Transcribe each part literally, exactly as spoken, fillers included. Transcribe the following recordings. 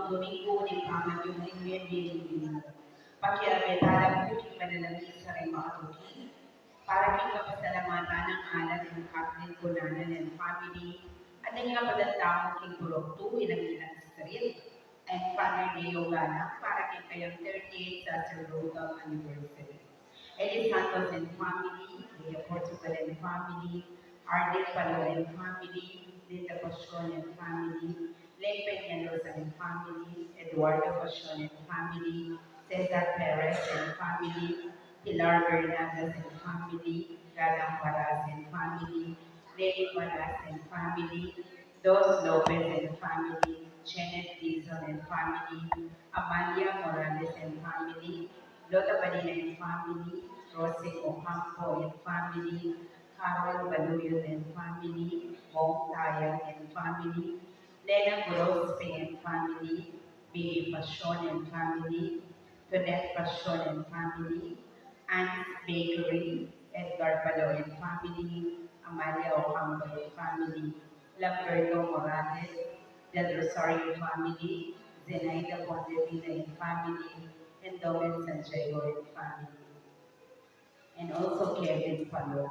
Domingo ning pamanyubling mebie ning Ginu. Pakiabe tala pu king manalangin sa ring makatuki, para king kapasalamatan ning alang ning Kapilan Kunanan and family, at ing kapatad tamu king Purok two, Ilang Ilang Street, and Father Leo Galang, para king kayang thirty-eighth sacerdotal anniversary. Eddie Santos and family, Leah Portugal and family, Arden Palou and family, Linda Pasion and family, Leng Peñalosa and family, Eduardo Pasion and family, Cesar Perez and family, Pilar Bernadas and family, Gadang Paras and family, Leni Paras and family, Dos Lopez and family, Janet Dizon and family, Amalia Morales and family, Lota Balina and family, Rosing Ocampo and family, Carol Baluyot and family, Mong Tayang and family, Lena Grospe and family, Baby Pasion and family, Tonet Pasion and family, Anne's Bakery, Edgar Palou and family, Amalia Ocampo and family, Lamberto Morales, Del Rosario family, Zenaida Ponte Villa and family, and Domen Santiago and family. And also Kevin Palou.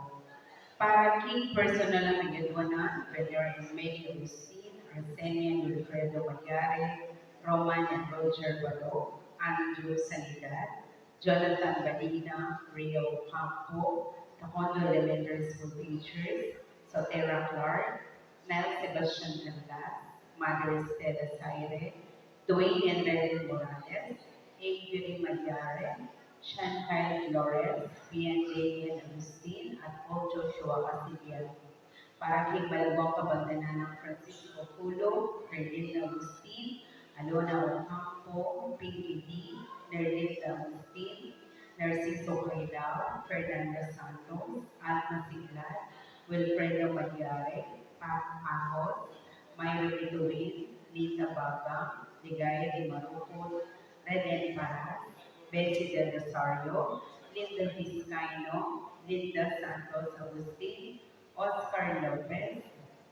Para king personal a meyaduanan, Pedro and Mary Agustin, Arsenio and Wilfredo Mayare, Roman and Roger Palou, Andrew Sanidad, Jonathan Balina, Rio Ocampo, Tacondo Elementary School teachers, Sotera Clark, Mel Sebastian Canlas, Mother Stella Saire, Dwayne and Marilyn Morales, Avery Mayare, Shanghai Flores, Pian Daniel Agustin, at Paul Joshua Casillas. Para king malugud a kabangdanan nang Francisco Culo, Herlinda Agustin, Alona Ocampo, Pinky D, Nerlinda Agustin, Narciso Caidao, Fernanda Santos, Alma Siglan, Wilfredo Mayare, Pat Ahos, Myron Ituin, Linda Baga, Ligaya Di Marupol, Reden Paras, Bessie Del Rosario, Linda Vizcaino, Linda Santos Agustin, Oscar Lopez,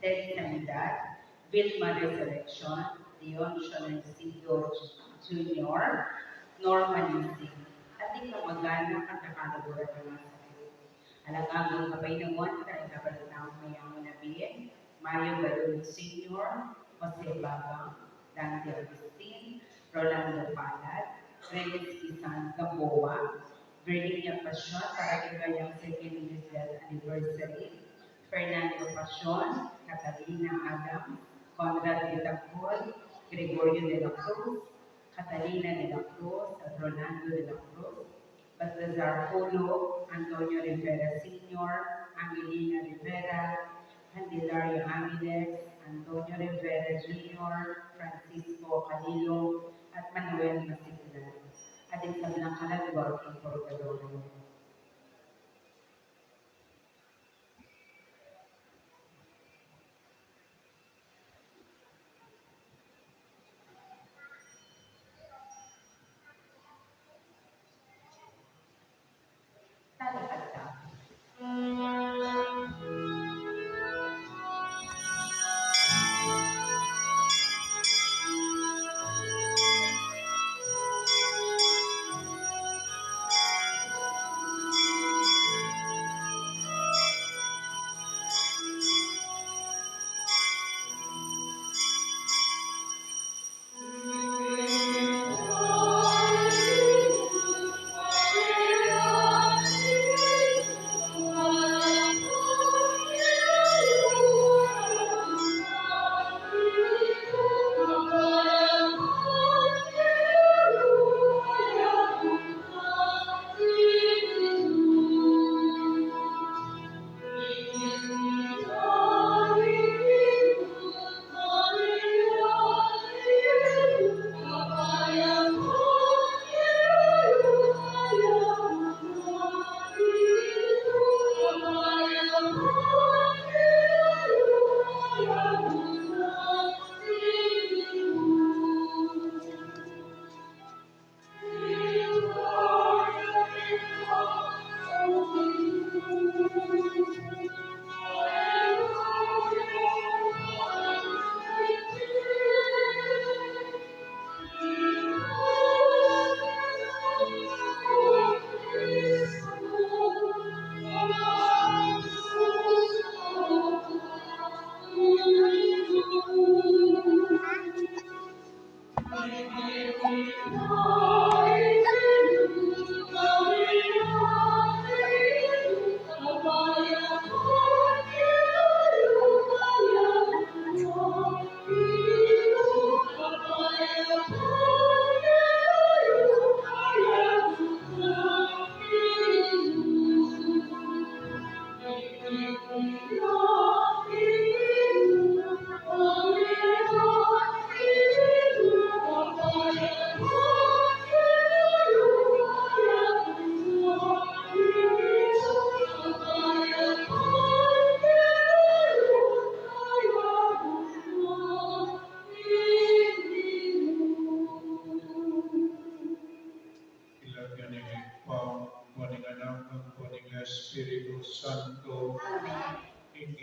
Ted Sanidad, Vilma Resurreccion, Leon Sionesido Junior, Norman Ising, at ding kamag-anak at kaluguran a nasa Alang anggang kapaynawan, karing kapalit namung mayamung a bie, Mario Garudo Senior, Jose Bagang, Dante Agustin, Rolando Palad, Renz Kisan Gamboa, Virginia Pasion, para king kayang second year death anniversary, Fernando Pasion, Catalina Adams, Conrad Vitacol, Gregorio de la Cruz, Catalina de la Cruz, at Rolando de la Cruz, Baltazar Julio, Antonio Rivera Senior, Angelina Rivera, Candelario Angeles, Antonio Rivera Junior, Francisco Calilo, at Manuel Masiglan. At ing sablang kaladwa king purgatorio.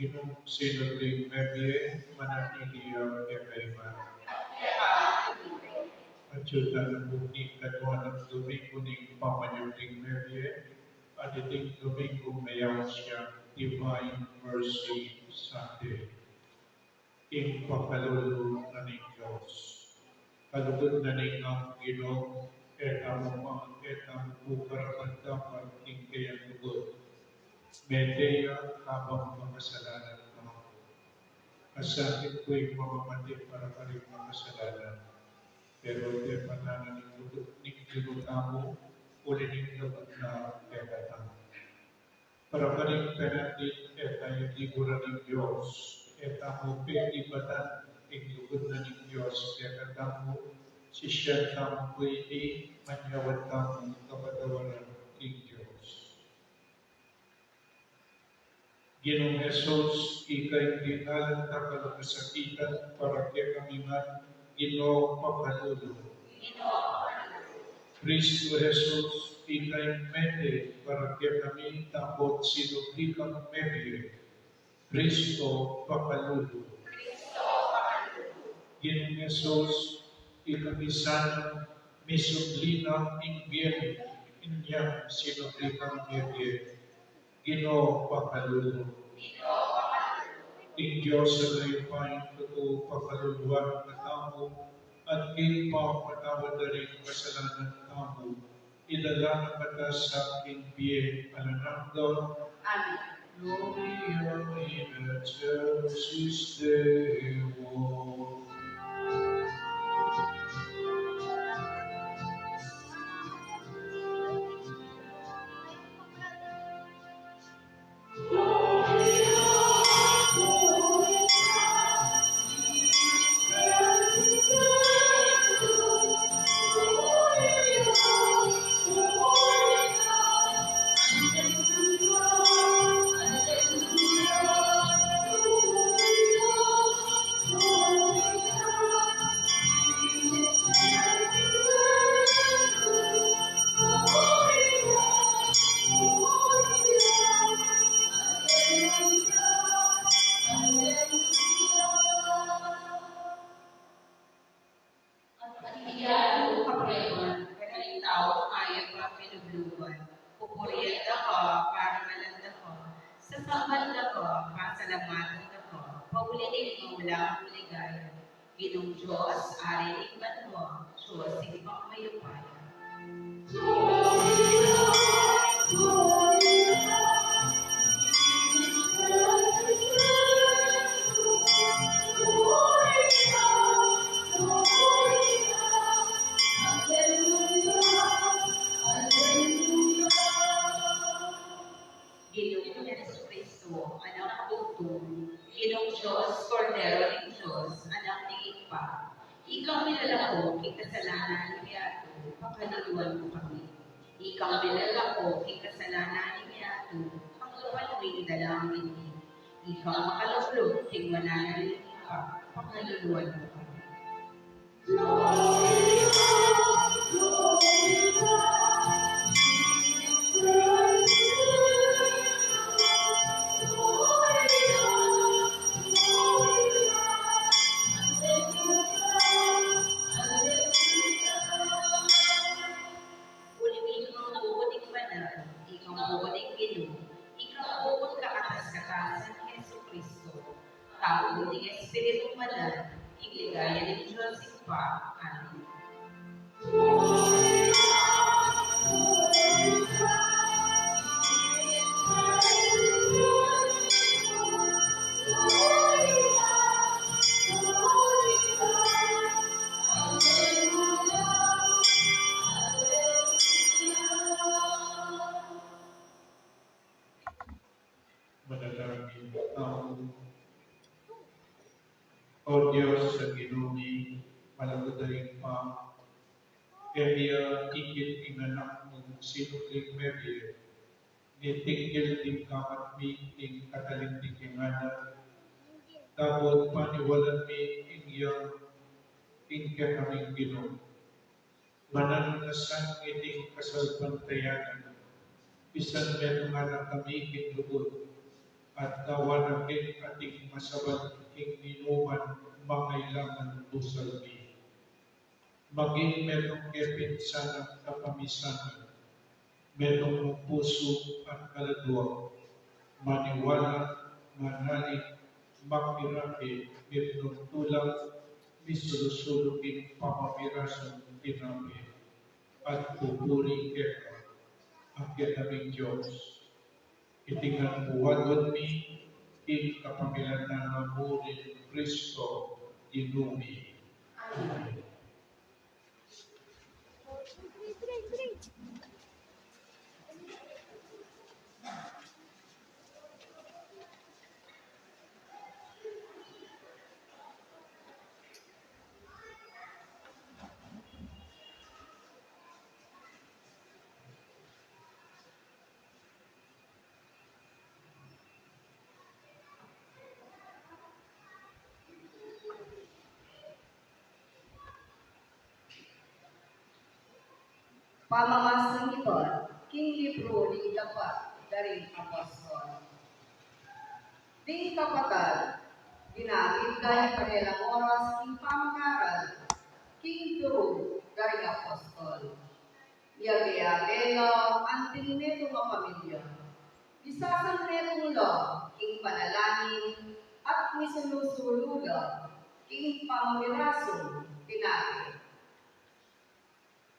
Ginung sinubling mebie, manatili ya kekayu ngan. Atiu tana pu king kaduang domingo ning pamanyubling mebie, at iting domingo meyaus ya Divine Mercy Sunday. Ing pakalulu na ning Dios. Kalugud na ning Ginu, e tamu pa, e tamu pu karapat-dapat king kayang lugud. Mete ya kabang makasalanan tamu. Asakit pu ing pamamate para karing makasalanan. Pero e patanan ing lugud ning Ginu tamu, uli ning lugud na kekatamu. Para karing penandit e tamu tiburan ning Dios, e tamu pegibatan ing lugud na ning Dios kekatamu, sisian tamu pu ini, manyawad tamu kapatawaran ning Dios. Ginung Jesus, ika ing dinalan dakal a kasakitan para kekami ngan, Ginu pakalulu. Kristu Jesus, ika ing mete para kekami dapot sinubli kang mebie, Kristu pakalulu. Ginung Jesus, ika misan misubli na ing bie mi inyang sinubli kang mebie, Ginu pakalulu. Ing Dios a mayupaya ing tutu pakaluluan na katamu, at king pamamatawad da ring kasalanan tamu, idala na kata sa king bie alang angga. Amen. Gloria in excelsis Deo. At ing yatu kapayapan, karing tau mayap a kinubluan, pupurian da ka, paramalan da ka, sasamban da ka, pasalamatan da ka, pauli ning maulagang ligaya. Ginung Dios, Ari ning banua, Dios ing pakamayupaya. Ginung Jesucristo, Anak ning Tungtung, Ginung Dios, Kordero ning Dios, Anak ning Ibpa, ikang milalako king kasalanan ning yatu, pakaluluan mu kami. Ikang milalako king kasalanan ning yatu, tanggapan mu ing dalangin mi. Ikang makalukluk king wanan ning Ibpa, pakaluluan mu kami. Uli mi ikang buku ning banal, ikang buku ning Ginu, ikang buku ning kakatas-katasan, Jesucristo, tau ning Espiritu Banal, ing ligaya ning Dios Ibpa. Amen. Manalangin tamu. O Dios a Ginu mi, malugud a Ibpa, kaya ikit ing Anak mung sinubling mebie, nitikil ning gamat mi king katalinting ing anak, dapot paniwalan mi ing yang king kekaming Ginu. Mananu na sang iting kasalpantayanan, misan metung na kami king lugud, at dawan na keng ating masabal king ninuman mangailangan. Busal mi maging metung ke pinsan at kapamisanan, metung mung pusu at kaladua, maniwala, manalig, makirake, mipnung tulang, misulu-sulu king pamamirasan tinape, at pupuri keka, a keta ming Dios. Iti ngan pu aduan mi king kapamilatan na mu ring Kristo Ginu mi. Amen. Pamamasang ibat king libru ning Dapat da ring Apostol. Ding kapatad, ginamit da ing karelang oras king pamag-aral king turu da ring apostol. Miyabe-abe la anting metung a pamilya. Misasanmetung la king panalangin at misulu-sulu la king pamamirasan tinape.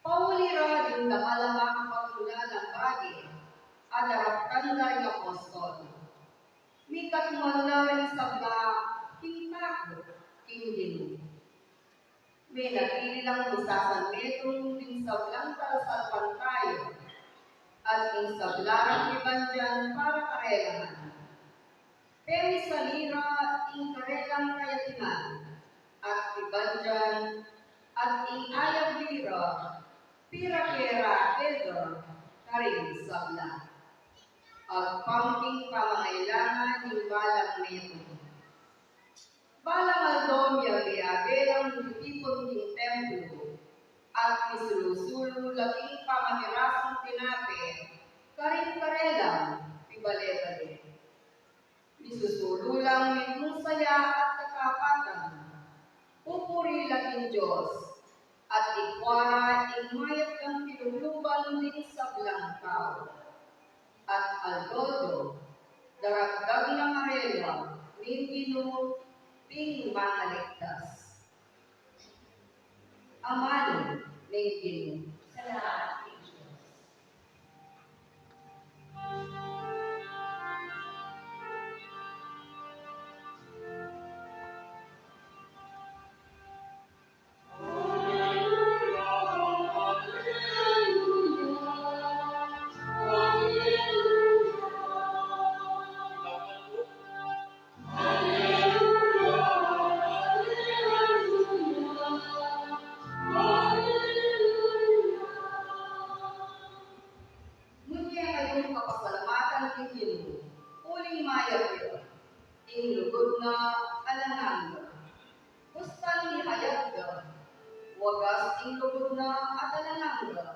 Pauli ra ding dakal a makapagmulalang bage a daraptan da ring apostol. Mikat man la ring sabla king takut king Ginu. Menatili lang misasanmetung ding sablang talasalpantaya at ding sabla rang ibandian para karela ngan. Pemisan ira ing karelang kayatinan at ibandian at ing ayab ira, pirake-rake da karing sabla. Agpang king pamangailangan ning balang metung. Balang aldo miyabe-abe lang mititipun king templo at misulu-sulu la king pamamirasan tinape karing karelang pibale-bale. Misusulu lang mitmung saya at kakapatan, pupuri la king Dios, at ikua ra ing mayap yang piluluban ding sablang tau. At aldo-aldo, daragdag na karela ning Ginu ding mangaligtas. Amanu ning Ginu. Salamat king Dios. Nune kayung kapasalamatan king Ginu, uling mayap ya, ing lugud na alang angga. Bustan mihayag da, wagas ing lugud na at alang angga.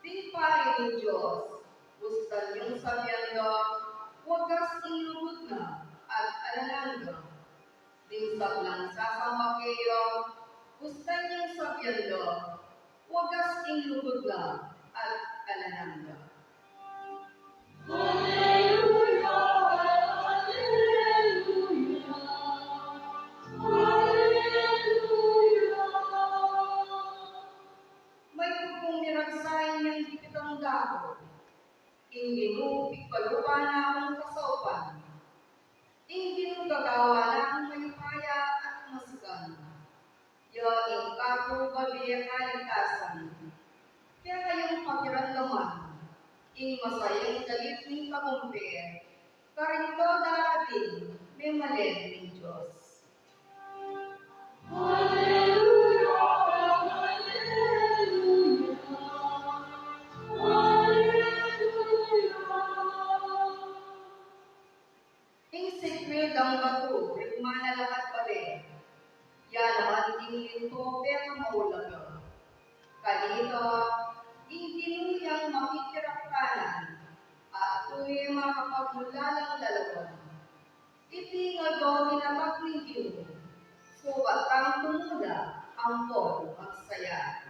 Ding pari ning Dios, bustan yung sabian da, wagas ing lugud na at alang angga. Ding sablang sasamba keya, bustan yung sabian da, wagas ing lugud na at alang angga. Alleluia, alleluia, alleluia. Mayupung miragsain yang dipitang dako, ing Ginu pigpalupa na kung kasaupan. Ing Ginu gagawa na kung mayupaya at masagana. Ya ing kaku babie kaligtasan. Kaya kayung pakiramdaman ing masayang dalit ning tagumpay karing tau darating memalen ning Dios. Alleluia, alleluia, alleluia. Ing sikwil dang batu ring manalakat bale, ya naman ing linto pekamaulaga. Kanita, ing Ginu yang makikiraktanan, at tune makapagmulalang lalawan. Iti ngan Domina, paglingging mu, sukat kang tumula, ampon magsaya.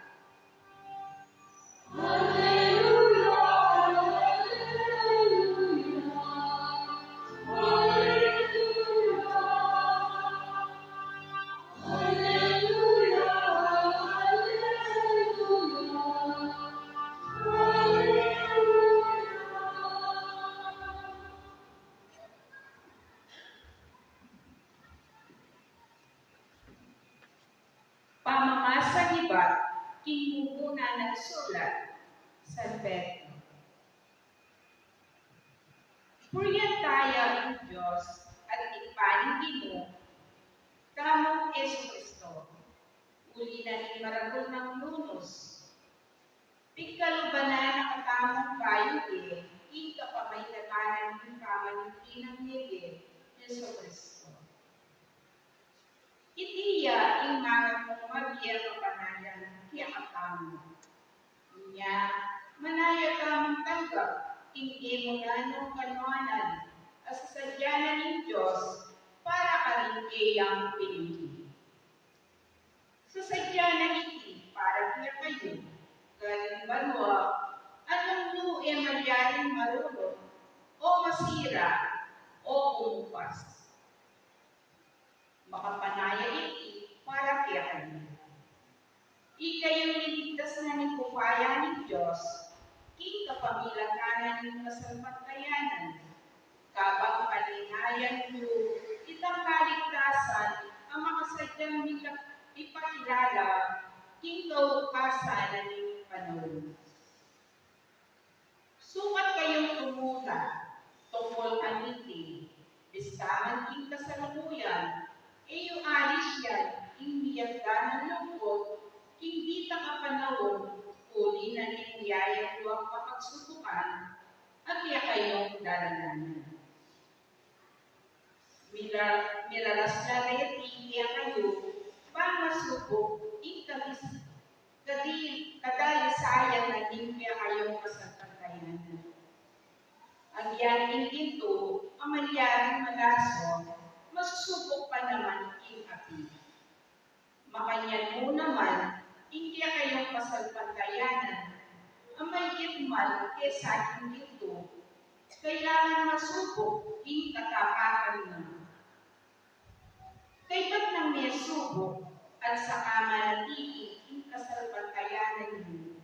Pamamasan ibat king Mumuna nang Sulat San Pedro. Purian taya ing Dios at Ibpa ning Ginu tamung Jesucristo, uli na ning maragul nang nunus, pigkaluban na katamung bayu e king kapamilatan ning pamanyubling mie, Jesucristo. Iti ya ing mangaku mabie a kapanayan kekatamu. Inya, manaya tamung tanggap ing e mu nanu kanuanan a sasadya na ning Dios para karing keyang pinili. Sasadya na iti para kekayu, karing banua a nung nu e malyaring marurut, o masira, o umupas. Makapanaya iti para kekayu. Ikayung linigtas na ning upaya ning Dios king kapamilatan ning kasalpantayanan, kabang paninayan yu itang kaligtasan a makasadyang mika-, ipakilala king kaukasan na ning panaun. Sukat kayung tumula tungkul kaniti, bista man king kasalukuyan e yu alisyan ing miyagdan a lungkut king ditak a panaun, uli na ning yayaguang pamagsubukan a kekayung daralanan. Mira-, miralas la reti kekayu bang masubuk ing kadis-, kadi-, kadalisayan na ning kekayung kasalpantayanan. Agyan ing gintu a malyaring malaso, masusubuk pa naman king api. Makanyan mu naman, ing kekayung kasalpantayanan a maigit man kesa king gintu, kailangan masubuk ing katapangan na. Kaybat nang mesubuk at saka manatili ing kasalpantayanan yu,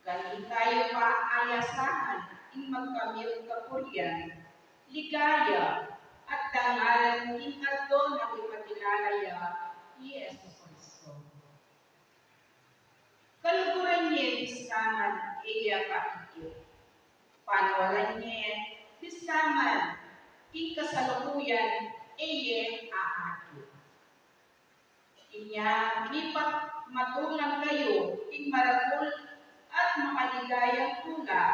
kanita yu pa ayasahan ing magkamit kapurian, ligaya, at dangalan king aldo nang ipakilala ya i Jesucristo. Kaluguran ye bista man e ya paikit. Panwalan ye bista man king kasalukuyan e ye aakit. Inya mipagmatulang kayu king maragul at makaligayang tula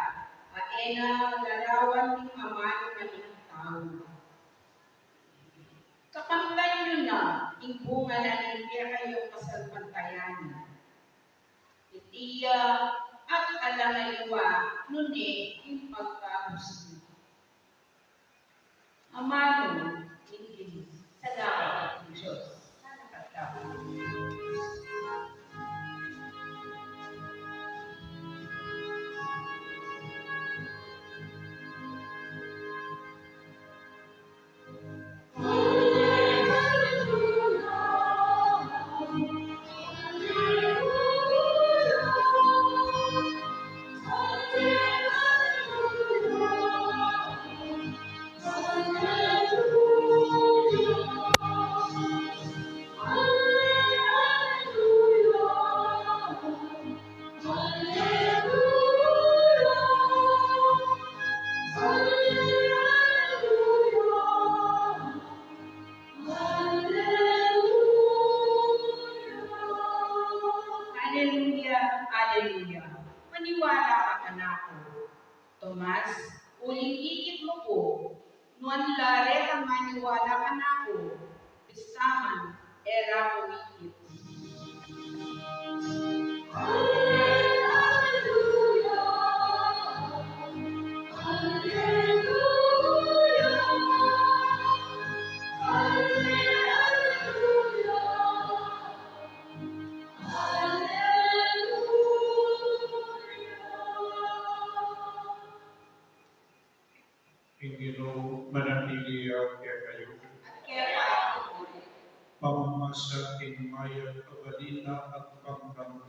a e na larawan ning amanu man ning tau. Kakamtan yu na ing bunga na ning kekayung kasalpantayanan. Iti ya at alang aliwa nune ing pagkabus na. Amanu ning Ginu. Salamat king Dios. Sana pagkabus. Aleluya, aleluya. Maniwala ka, anak ku. Tomas, uling ikit mu ku. Nuan la retang maniwala, anak ku. Bista man e ra ku ikit.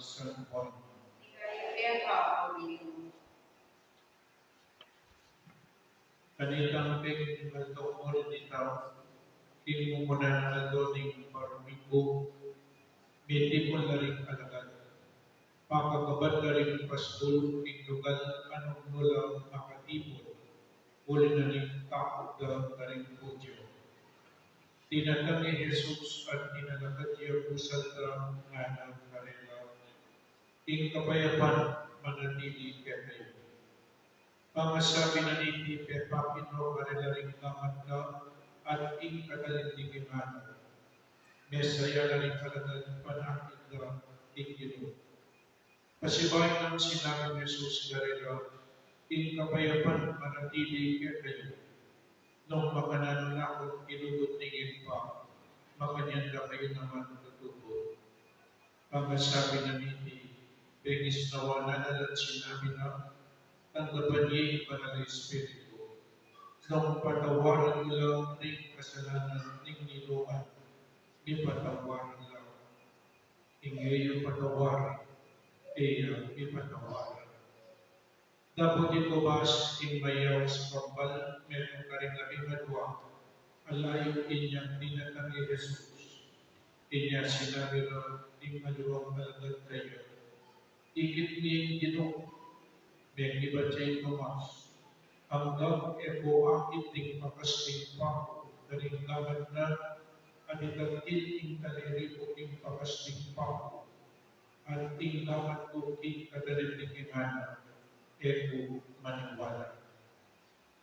San Juan. Ika ing pepauling. Kanitang pepauling, king mumunan a aldo ning paruminggu, mitipun la ring alagad. Pakakabat la ring paskul king lugal a nung nu la makatipun, uli na ning takut da karing Judio. Dinatang i Jesus at inalagad ya pusal da, ngana karela, "Ing kapayapan manatili kekayu." Pangasabi na niti, pepakit no karela ring gamat na at ing katalinding, ngana. Mesaya la ring alagad, panakit da king Ginu. Pasibayu nang sinabi nang Jesus karela, "Ing kapayapan manatili kekayu. Nung makananu na kung kilubut ning Ibpa, makanyan da kayu naman tutubud." Pangasabi na niti, pengisnawan na la at sinabi na, "Tanggapan ye ing Banal a Espiritu. Nung patawaran yu la ring kasalanan ning ninuan, mipatawaran la. Ing e yu patawaran, e ya mipatawaran." Dapot i Tomas, ing mayaus kambal, metung karing labing adua, ala yu inyang dinatang i Jesus. Inya sinabi ra ring aliwang alagad kaya, "Ikit mi ing Ginu." Mekibat ya i Tomas, "Anggap e ku akit ding bakas ning paku karing gamat na, at ikakit ing daliri ku king bakas ning paku, at ing gamat ku king katalinding, ngana, e ku maniwala."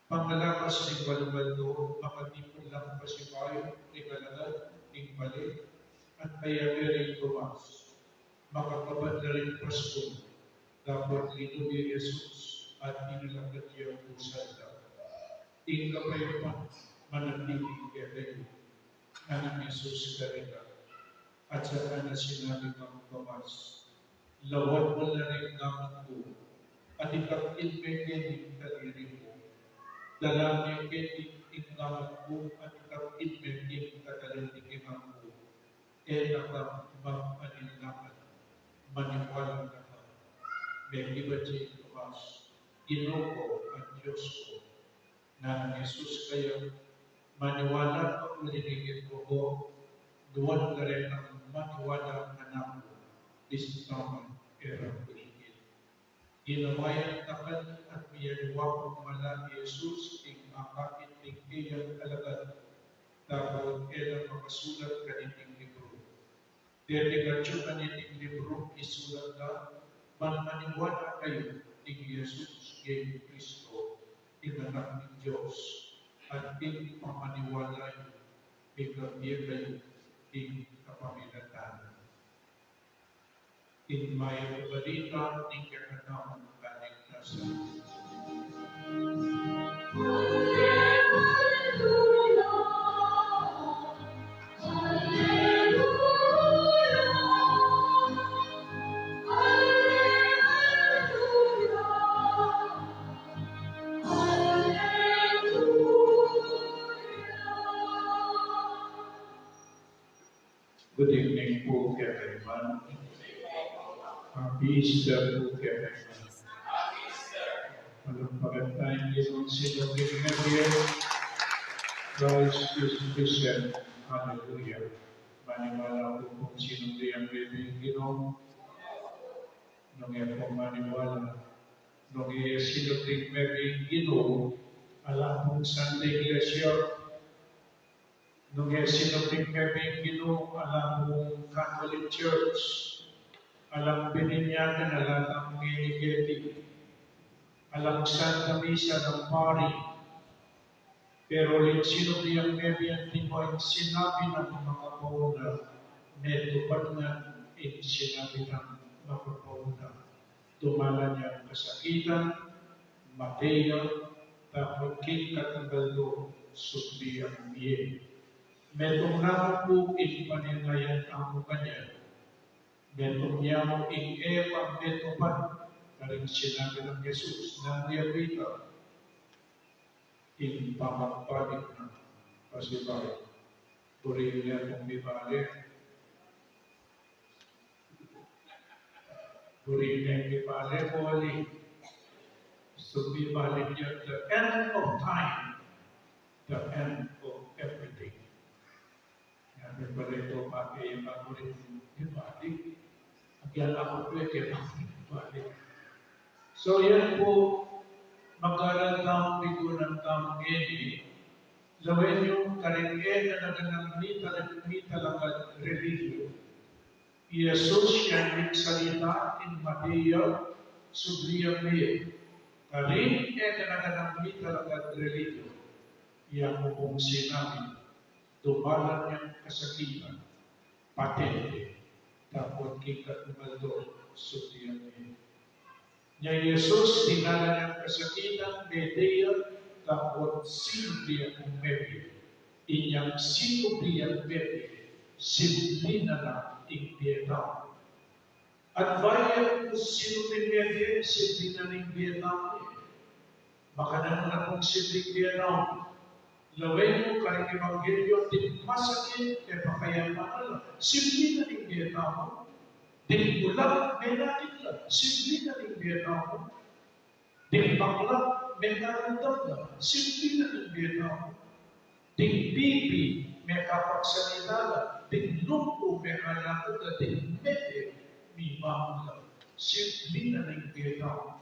Pangalapas ning walung aldo, makatipun lang pasibayu ring alagad king bale, at kayabe ra i Tomas. Makakabat la ring paskul, dapot linub ya i Jesus at inalagad ya pusal da. "Ing kapayapan manatili kekayu," ngana nang Jesus karela. At saka na sinabi kang Tomas, "Lawan mu la ring gamat ku, at ikakit me keni ing daliri mu. Dala me keni ing gamat ku, at ikakit me king katalindingan ku. E na ka mag-alinlangan, maniwala na ka." Mekibat ya i Tomas, "Ginu ku at Dios ku." Ngana nang Jesus kaya, "Maniwala ka uli king ibpa ku, nuan la rekang maniwala kanaku, bisita man e ra ku ikit." Ginawa yang takal at miyaliwa pang mala i Jesus king akakit ning keyang alagad, dapot e la makasulat kaniting libru. Deti katyu kaniting librung isulat da, ban maniwala kayu king Jesus ya ing Kristo, ing Anak ning Dios, at king pamaniwala yu, migabie kayu king kapamilatan. Ing mayap a balita ning kekatamung kaligtasan. Good evening pu kekayu man. Happy Easter pu kekayu man. Malagpagan taya ing Ginu. Sinubli yang mebie, Christ is risen. Hallelujah. Maniwala ku pu ing sinubli yang mebie ing Ginu. Nung e pu maniwala, nung e sinubli yang mebie ing Ginu, ala pung Santa Iglesia. Nung e sinubli yang mebie ing Ginu, ala pung Catholic Church. Alang bininyatan, ala tang ngeni keti. Alang Santa Misa, alang pari. Pero uling sinubli yang mebie, anti mu ing sinabi nang makapauna, metupad ngan ing sinabi nang makapauna. Dumalan yang kasakitan, mate ya, dapot king katlung aldo, subli yang mie. Metung na mu pu ing panenayan tamu kanyan. Metung ya mu ing e pa metupad karing sinabi nang Jesus, nanu ya pu ita? Ing pamabalik na. Pasibayu, buri yu la pung mibalik. Puri neng kipale poli. Sumbi balik ya, the end of time, the end of everything. Yan, pala ito, pake yang paborito ni balik. Agyan ako po, kaya balik. So, yan po, magkaroon tayong bigunan tayong ngeni. Lawen yu, karing e na naganang mita, mita lang religion. I Jesus yang nagsalita king mate ya, subli yang mie. Karin e na naganang mita lang religion. Yang mumung sinabi, dumalan yang kasakitan, patente, dapot king katlung aldo, subli yang mie. Nya i Jesus, dinalan yang kasakitan, mete ya, dapot sinubli yang mete. Inyang sinubli yang mete, sinubli na la ing bie tau. At bayu ya sinubli ing mete, sinubli na ning bie tau. Makananu na pung sinubli ing bie tau. Lawen yu karing ebanghelyo, ding masakit, e pakayapan na la, sinubli na ning bie tau. Ding bulag, menakit la, sinubli na ning bie tau. Ding bakla, mekaramdam la, sinubli na ning bie tau. Ding pipi, mekapagsalita la, ding lumpu, mekalakad la, ding mete, mibangon la, sinubli na ning bie tau.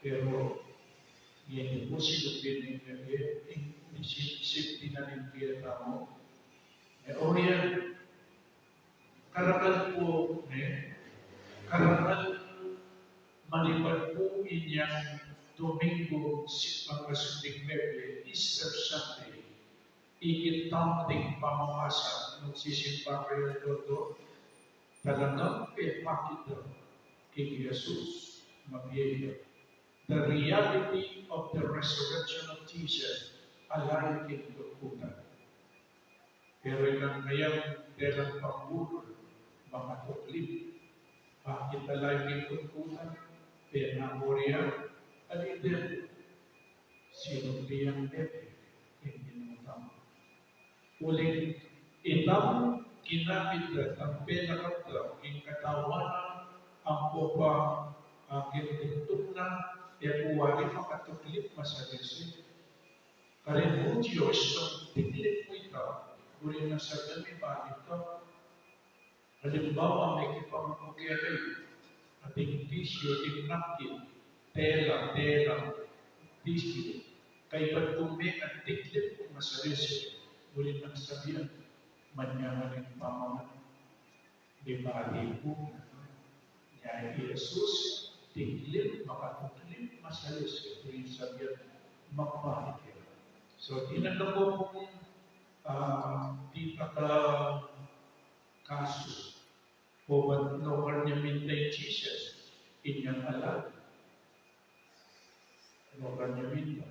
Pero, ngeni pu, sinubli na ning bie, ing, sin-, sinubli na ning bie tau. E, o yan, karakal pu, ne? Karakal manibat pu inyang Domingo, si pangkasubling Mebie, Easter Sunday. Ikit tamu ding pamamasa, nung sisimba kayu, Dodo, talagang pepakit king Jesus, mabie ya. The reality of the resurrection of Jesus, ala ya king kutkutan. Pero itang kayang delang pambulul, makatuklip. Bakit ala ya king kutkutan? Penamuri ya, aliden, sinubli yang mete, king Ginu tamu. Uling itamu, kinapit da, tang penakap da, king katawanan, ampo pa, a, king tuktuk na, e ku wari makatuklip masalese. Karin Hudyo, isang tiklip mu ita, buri na sa dami balik ka. Alimbawa, mekipamukere, ating tisyu, ating napkin, tela, tela, tisyu. Kaybat kung mekatiklip kung masalese, buri nang sabian, manyaman ing pamaman. Di ba, di pu? Nya i Jesus, tiklip, makatuklip masalese, buri nang sabian, magbalik ya. So, tinatabo kung, a, di pa ka kasu. O ba't no karne minta i Jesus, inyang ala? No karne minta.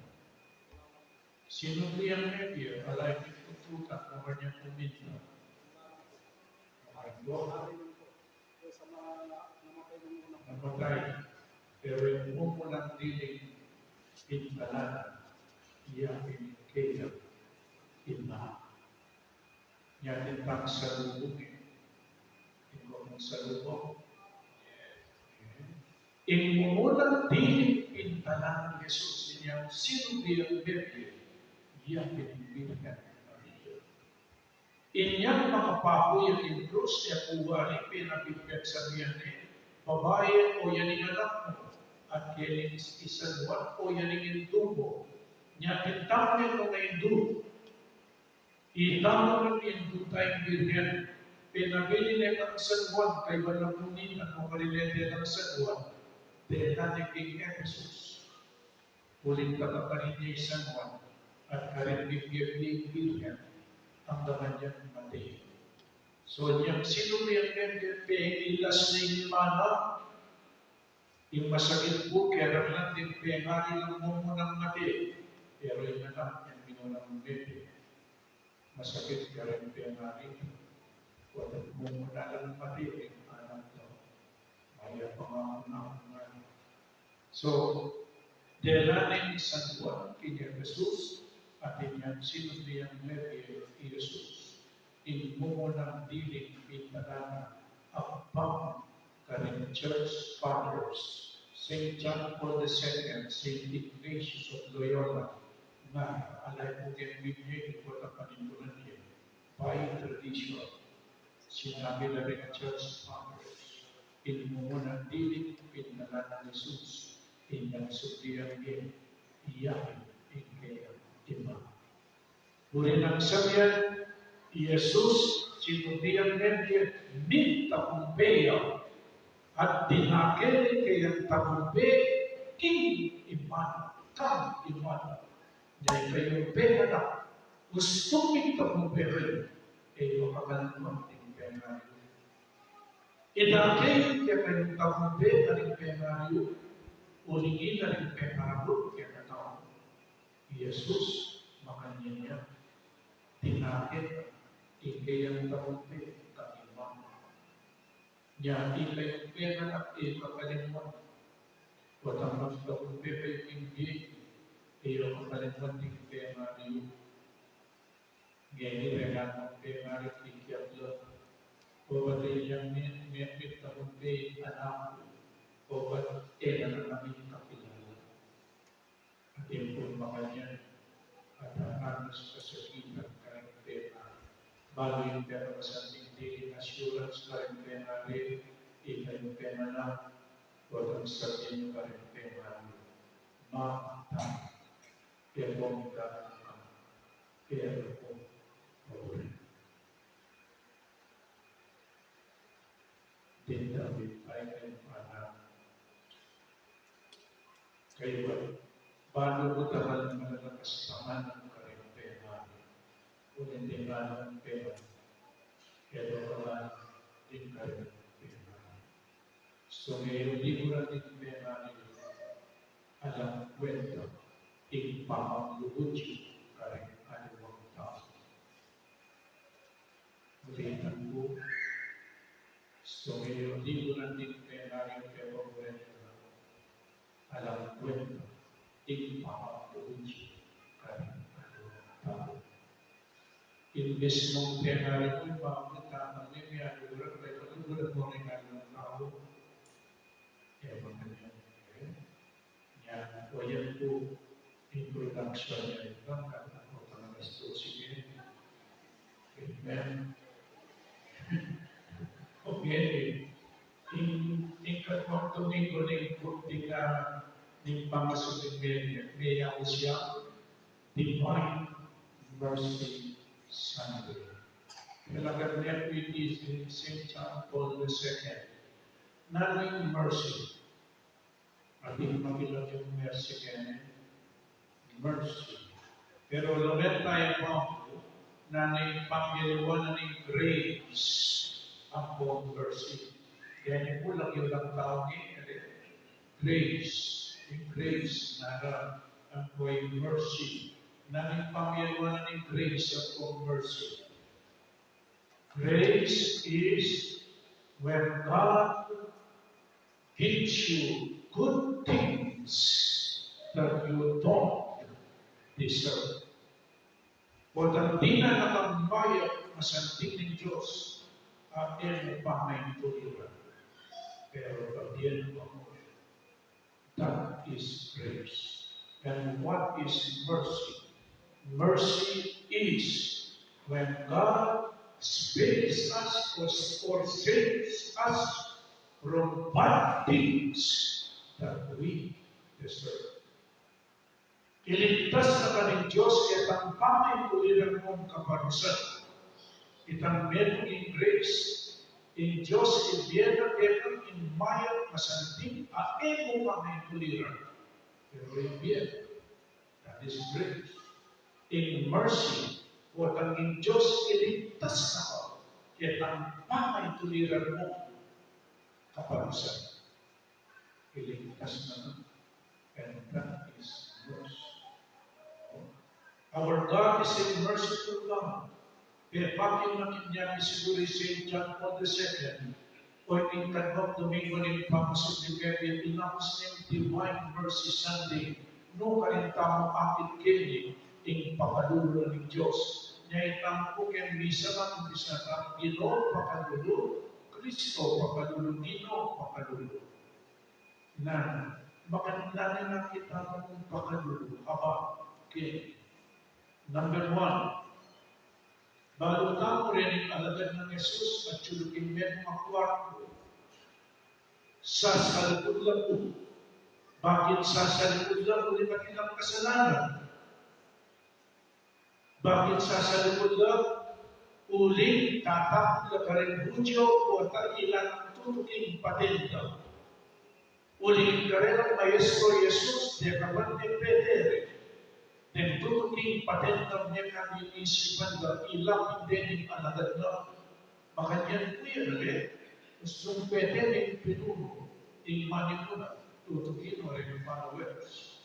Sinubli yang Mebie, ala ya king kutkutan, no karne minta. Ay, no. Namatay. Pero ing mumulang diling pintalanan, iya pin keyang ina. Nya atin tang salubung, e. Ing mumulang salubung. Ing mumulang diling pintalanan Jesus, inyang sinubli yang Mebie, iya pin Birhen Maria. Inyang makapaku ya king krus, e ku wari pin a pepeksan ya ne, babai, o ya ning anak mu, at keni i San Juan, o ya ning indu mu. Nya atin tamu nung indu. Itamu nung indu tang Birhen, penabilin ne kang San Juan, kaybat na punitan, o karin e delang San Juan, delan ne king Efesus. Uling kakaparin ya i San Juan, at karin bibie ing Birhen, anggang inyang mate. So, inyang sinubli yang Birhen, penilas ne ing mana, ing masakit pu, kareng lang ding pengari lang mumunang mate, pero ing anak yang minunang mete. Masakit kareng pengari, watak mumuna lang mate, ing anak na. Mayap a mangaku-ngaku. So, delan ne ning San Juan king Efesus, at inyang sinubli yang Mebie i Jesus, ing mumunang diling pintalanan, ampang karing Church Fathers, Saint John Paul the Second, Saint Ignatius of Loyola, nga ala pu keng Biblia, ing panintunan ne, by tradition, sinabi na ring Church Fathers, ing mumunang dilig, pinangalan nang Jesus, inyang sumblian ke, iya ing kayang iman. Buri nang sabian, i Jesus, sumblian ne, migtagumpay ya, at dinake ing kayang tagumpay king iman, kang iman. Dahil kayu penganak, gustung migtagumpay kayu, e yu kakalanwan ding penganak yu. Ita ke, kekayung tagumpay karing penganak yu, uling ita ring penganak yu, kekatau. I Jesus, makanyan ya, dinake ing kayang tagumpay kang iman. Nya, ing kayung penganak e yu kakalanwan. Potang magtagumpay kayu king bie, e yu kakalanwan ding penganak yu. Ngeni renan penganak king kiabla. Obat e yang mi, mi, migtagumpay anak ku, obat e na kami kakilala. Atin pung makanyan, at ang anas kasakitan karing penganak. Balu ing pepakasanting diling assurance karing penganak, ita ing penganak, potang sabian yu karing penganak, Mama, Tata, e pong ika, e pong maburi. Ding David, ay kayung anak. Kaybat, balu ku taman malalakas taman karing penganak, uling ding anak penganak, e do kaman ding karing penganak. Sumeyong likuran ding penganak, alang kwenta ing pamaglukud yu karing aliwang tau. Ulitan ku, sumeyong likuran ding penganak, e do kaman ding karing penganak. Alang kwenta ing pamaglukud yu karing aliwang tau. Imbes mung penganak mu, makanyan mu, miyayari ka, e, pamaglukud mu karing aliwang tau. E, makanyan, e. Nya, o yan pu, introduction ne, ita, at ako talaga ito, sige. Amen. Okay. Ing, ing katmang Domingo ning, ning, ah, ning pamasuling Mary, Mary Auxilium, Divine Mercy Sunday. Talaga ne pu iti Saint John Paul the Second. Nanu ing mercy? Atin makilalang mercy keni, mercy. Pero lawen tamu pu, nanu ing pamagiliwan ning grace ampong mercy? Keni pu lagyu lang tau ngening grace, ing grace, nanu ampong mercy? Nanu ing pamagiliwan ning grace ampong mercy? Grace is when God gives you good things that you don't deserve. Potang dinan kang mayap, masanting ning Dios, a e mu pa maituliran, pero pabien mu pa mu. That is grace. And what is mercy? Mercy is when God spares us or, or saves us from bad things that we deserve. Iligtas na ka ning Dios ketang pamaituliran mung kaparusahan. Itang metung ing grace, ing Dios ibie na keka ing mayap, masanting a e mu pa maituliran, pero ibie na. That is grace. Ing mercy, potang ing Dios iligtas na ka ketang pamaituliran mung kaparusahan. Iligtas na ka. And that is mercy. Our God is a merciful God. Pepakit na keni, siguru i Saint John Paul the Second, o ing katmang Domingo ning pamasuling Mary, ing Divine Mercy Sunday, nu karin tamu akit keni ing pakalulu ning Dios. Nya itamu pu keng misa, ing misa tamu, Ginu, pakalulu Kristo, pakalulu, Ginu, pakalulu. Na, makananu na kita ing pakalulu? Aba, okay. Number one, balu tamu reng alagad nang Jesus, atyu la king mekung a kuartu. Sasalikut la ku. Bakit sasalikut la? Uling atin lang kasalanan. Bakit sasalikut la? Uling tatakut la kareng Hudyo o ta ila nang tutuking patent da. Uling karelang maestro Jesus, dekaban deng pete re, deng tutuking patent da, mekang isipan da, ila pin deng alagad na. Makanyan ku ya, e? Gustung pete deng pinuno, ing maniku na, tutuking reng followers.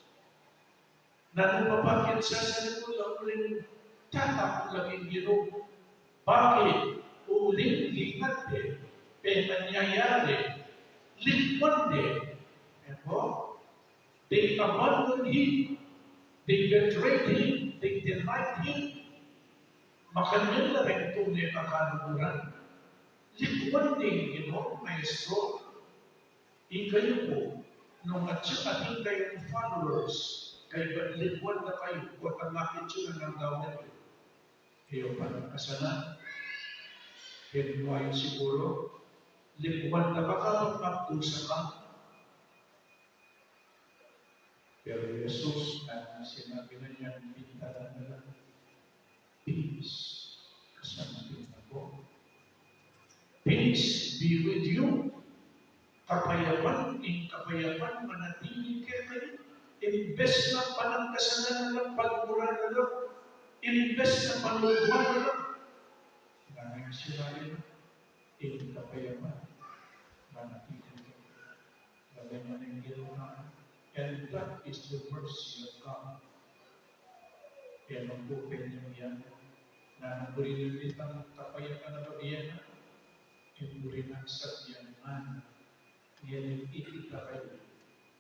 Nanu pa, bakit sasalikut la? Uling tatakut la king Ginu. Bakit? Uling lingat de, penanyaya de, likuan de. Eko? They abandoned him. They betrayed him. They denied him. Makanyan la reng tune a kaluguran. Likuan de ing Ginu, maestro. Ikayu pu, nung atyu kayung followers, kaybat likuan da kayu, o ta makit yu nang gagawan yu? Kayu pa nang kasanan, kaya yu siguru, likuan da ka, kabat magdusa ka. Pero Jesus, na sinabi na niya, bintalan na lang. Peace. Kasanting na po. Peace be with you. Kapayapan, ing kapayapan manatili kekayu. Imbes na panangkasanan na lang, pagmura na lang. Imbes na panuluan na lang. Nanu ing sinabi na, ing kapayapan manatili kekayu. Bale, manenggel na, and that is the mercy of God. Kaya nung kupen yung yan, na nang buri na itang kapayapan a babian na, yung buri na sa yan, man, yan yung ikita kayu.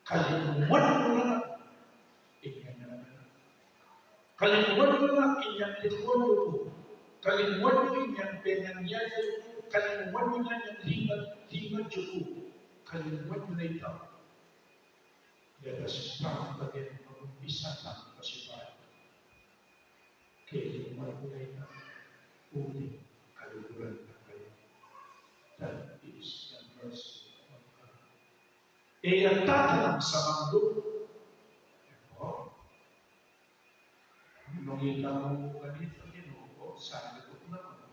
Kalingwan mu na, ikita na. Kalingwan mu na inyang likuan yu ku. Kalingwan mu inyang penanyaya yu ku. Kalingwan mu na inyang lingat, lingat yu ku. Kalingwan mu na ita. Let us start again. Mag-umpisa tang pasibayu. Kalingwan mu na ita. Uli, kaluguran na kayu. That is the mercy of God. E ya tatanang sa manglu. Eko? Nung ita mu kanita, Ginu, salikut na ku.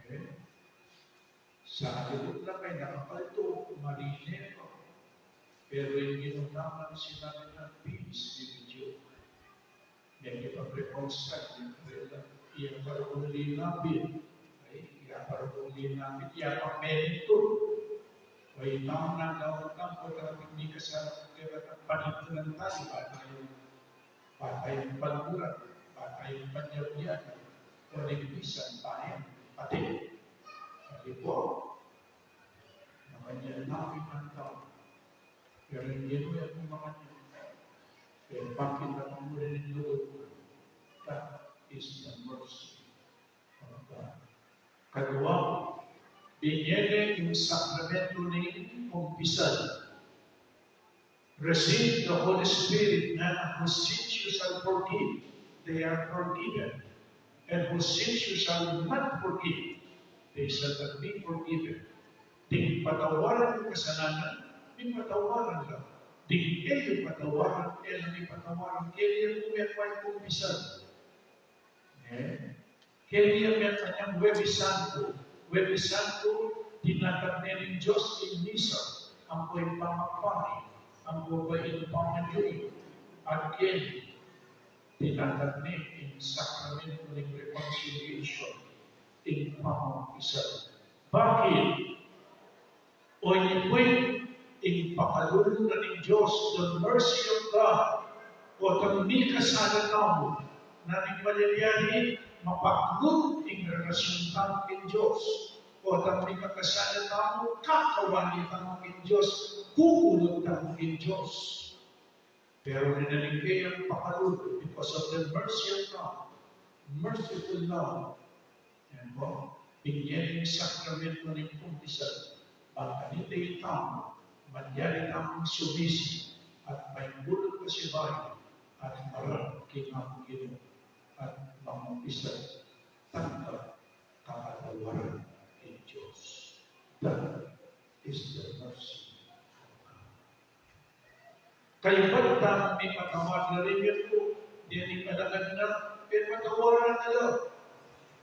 E? Salikut na ku, nakapalto, marine ku. Pero ing Ginu naman, sinabi na, "Peace be with you." Medyo pag-reconcile, iya pa rung linapit. Ay, iya pa rung linapit, iya pa meritu. Ay, tau na dapat ang pagkakapit ni kasama, kaya panipunan tayo, bata yung, bata yung pagmura, bata yung panyabuyan, o nagbisan tayo, pati. Pati po, makanyan tayo ng tau. Pero hindi mo yan kung makanyan. Pero bakit na pang muli ng lugod mo? That is the mercy of God. Kadua, binie ne ing sakramentu ning kumpisal. Receive the Holy Spirit, and whose sins you shall forgive, they are forgiven. And whose sins you shall not forgive, they shall not be forgiven. Ding patawaran yu kasalanan, mipatawaran la. Ding e yu patawaran, e la mipatawaran. Kaya yu kumpisal. E? Kaya mekang Huwebes Santo, Huwebes Santo, tinatanggap ne ning Dios ing misa, ampo ing pamagpari, ampo pa ing pamanyuyut, at kaya tinatanggap ne ing sakramentu ning reconciliation, ing pamagpisal. Bakit? O ini pu ing pakalulu na ning Dios, the mercy of God. O tang mikasala tamu, na ning malyari, mapaklut ing relasyun tamu king Dios. O tang mikasala tamu, kakawani tamu king Dios, kukulung tamu king Dios. Pero rin na ning kayang pakalulu, because of the mercy of God, merciful love, yan po, Inyang sakramentu ning kumpisal, bang kanita itamu, manjari tamung sumisi, at maimbulung pasibayu, at marap king Ginu, at mangumpisal, tanggap kapatawaran ning Dios. That is the mercy of God. Kaybat tamung mipatawad la ring metung, deni kalagan na, pepatawaran na la.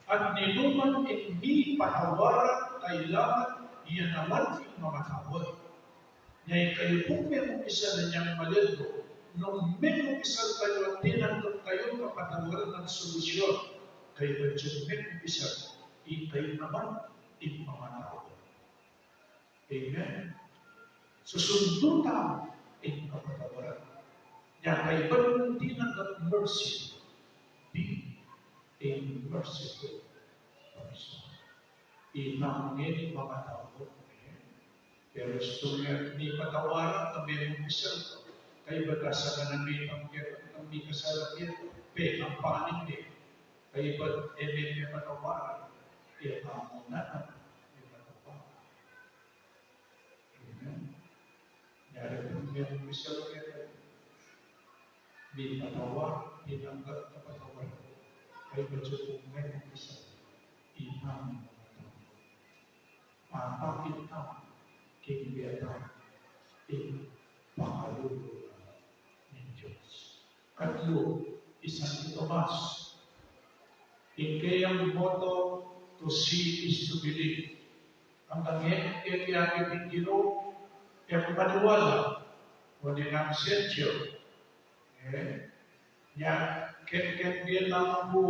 At ninuman ing mipatawaran, kailangan ya naman ing mamatawad. Nya ikayu pung mengumpisal inyang malello, nung mengumpisal kayu at tinanggap kayu ing kapatawaran at solusyon, kaybat yung mengumpisal, ikayu naman ing mamatawad. Amen. Susundu tamu ing kapatawaran. Nya kaybat mu tinanggap mercy, be a merciful person. Itamu ngeni mamatawad. Amen. Pero susundu mipatawaran, kami mengumpisal, kaybat a sa kanami, kami kasala kaya, pe, ang paning ni, kaybat e mipatawaran, e tamu na mipatawaran. Amen. Yari pung mengumpisal keta, mipatawad, tinanggap kapatawaran, kaybat yung mengumpisal, itamu mamatawad. Papakit tamu king bie tamu ing pakalulu ning Dios. Katlu, i Santo Tomas. Ing keyang motto, to see is to believe. Anggang e ke kayakit ing Ginu, e ku maniwala, o ning absentio. E, nya, ken, ken bie tamu pu,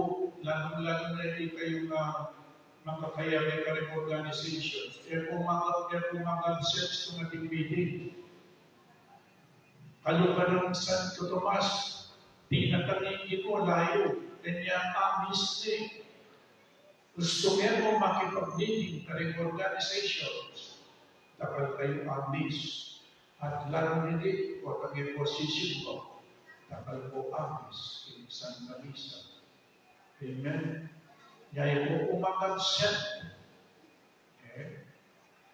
lalu, lalu na ikayu a makakayari karing organizations. E ku maka-, e ku maka-absent king ating meeting. Kalupa nang Santo Tomas, tinatang ing Ginu, layu, kanya amis ne. Gustu me mu makipag-meeting karing organizations, dakal kayu amis, at lalu na rin, o kami pu sisimba, dakal ku amis king Santa Misa. Amen. Nya e ku mag-absent. E,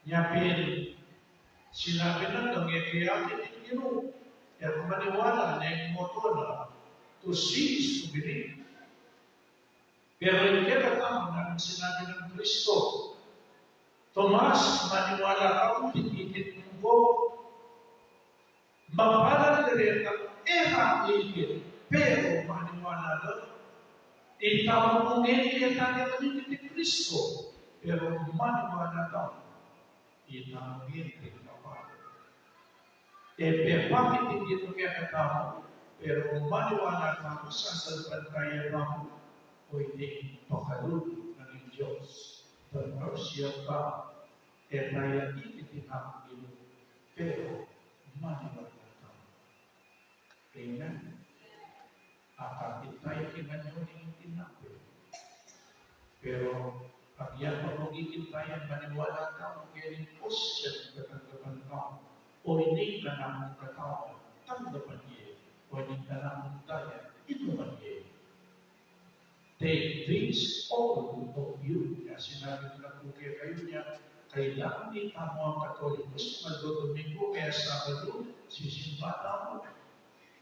nya pin, sinabi na, anggang e ke kayakit ing Ginu, e ku maniwala, ing motto na, to see is to believe. Pero ing kekatamu, nanu ing sinabi nang Kristo? Tomas, maniwala ka uling ikit mu ku? Mapalad la retang e ra ikit, pero maniwala la. Itamu mu ngeni e taya ikit i Kristo, pero maniwala tamu. Itamu ngeni ring mapalad. E pepakit ing Ginu kekatamu, pero maniwala tamu, sasalpantaya tamu, o ini ing pakalulu ning Dios, the mercy of God. E taya ikit ing Ginu, pero maniwala tamu. Amen. Akakit tamu king anyu ning tinape. Pero pag yan, pag ikit tamu, maniwala tamu, keni ing Dios, tanggapan tamu. O ini ing kanakung katawan, tanggapan ye. O ini ing kanakung daya, inuman ye. Take this, all of you. Kaya sinabi ku na pu kekayu, nya, kailangan ning tamu a Katoliko, Santo Domingo, kaya Sabado, sisimba tamu.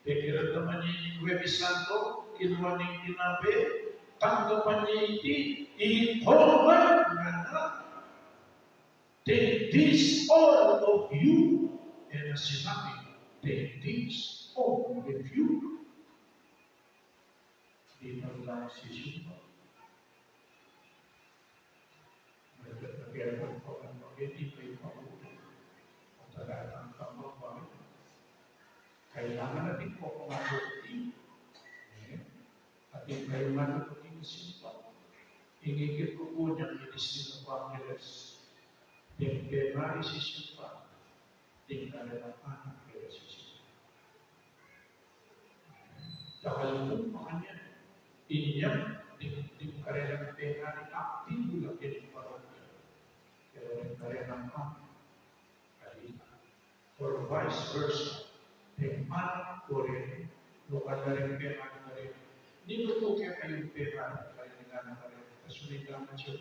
Pakiramdaman ye ing Huwebes Santo, kinua ne ing tinape, tanggapan ye iti, ikit mu ngana. Take this, all of you. E na sinabi, take this, all of you. Di na lang sisimba. Medyo nag-airport pa man, mag-edit pa yung pabuti. Ang tagatang tambak pa rin. Kailangan natin po kung ano. E, at yung kayo nga na pagkikisipan. Ingikit ku pu nya ing District of Angeles. Deng pemari sisimpan. Deng karelang anak kaya sisimpan. Dakal pu makanyan. Inya, deng, deng karelang pemari aktibu la keng parokya. Pero deng karelang anak, kaya, or vice versa. Deng anak ku rin, lokal la ring pemari ku rin. Ninu pu kaya kayung pemari, kaya ning anak ku rin. Kasunid naman siya.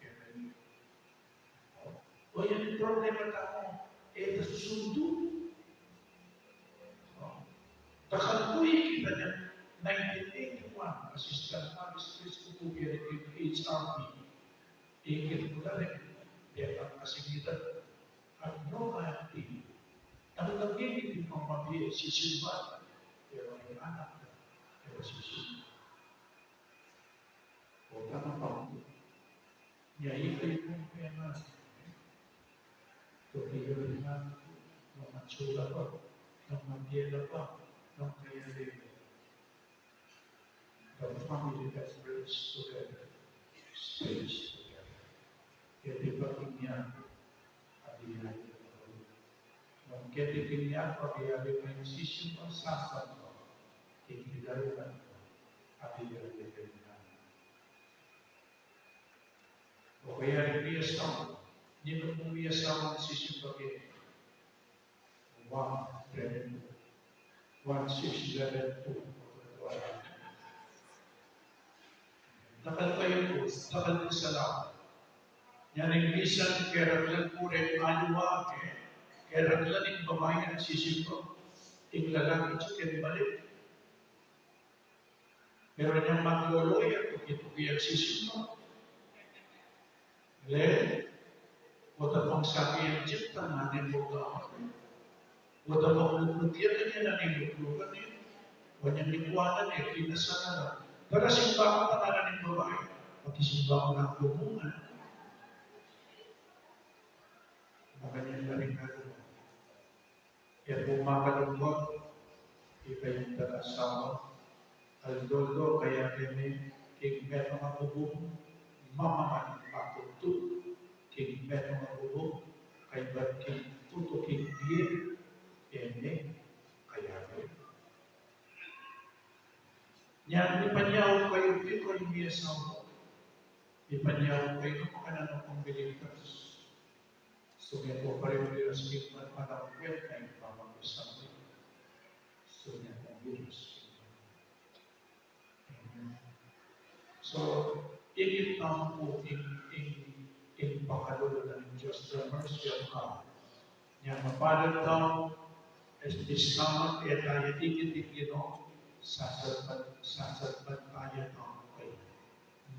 kaya. O, yan ing problema tamu. E ta susundu. O, dakal ku ikit a nineteen eighty-one, Assistant Magistrate ku pu keni king H R B. Ikit ku la rin, deta kasi kita. At no acting. Ang nagigit ing pamabie, sisimba. Pero ing anak na, pero sisimba. O tama pa. Nya ikit kung pena. Tuki rin na, mamatsula pa, nang mandiela pa, nang kaya rin. The family that prays together, stays together. Keti pa king nya, abi-abi, nung keti king nya, abi-abi, ing sisimba, sasalpa, king hidayutan, abi-abi, king nya. O kaya rin miyasawa, ninu pung miyasawa ing sisimba keni? One, ten, one, six, eleven, two. Dakal kayu pu, dakal pu salamat. Nya ning misan, keraklan pu rin aliwa ke, keraklan ning babai a sisimba. Ing lalaki, tsaka ing balik. Pero inyang maglolo ya, tuki-tuki yang sisimba. Le, o ta pang saki yang cipta, nanu ing baga? O ta pang luklukan ya, nanu ing luklukan ya? O inyang likuanan ya, kinasalan. Pero simba ka pa, nanu ing babai? Pakisimba ku na kumungan. Makanyan na rin kayu. Yan pu, makalungkut, ikayung tag-asawa, aldo-aldo kaya keni king metung a bubung, mamaman pakutu, king metung a bubung, kaybat king tutuking bie, e ne kaya keni. Nya, ipanyaun kayu, ikayung miyasawa, ipanyaun kayu, makananu pung bilitas? Sumeto pa rin king panaunan ning pamagkasama. Sumeto pa rin. Amen. So, ikit tamu pu ing, ing, ing pakalulu ning Dios, the mercy of God. Nya mapalad tamu, e, iti saman, e ta ikit ing Ginu, sasalpan, sasalpantaya tamu kaya.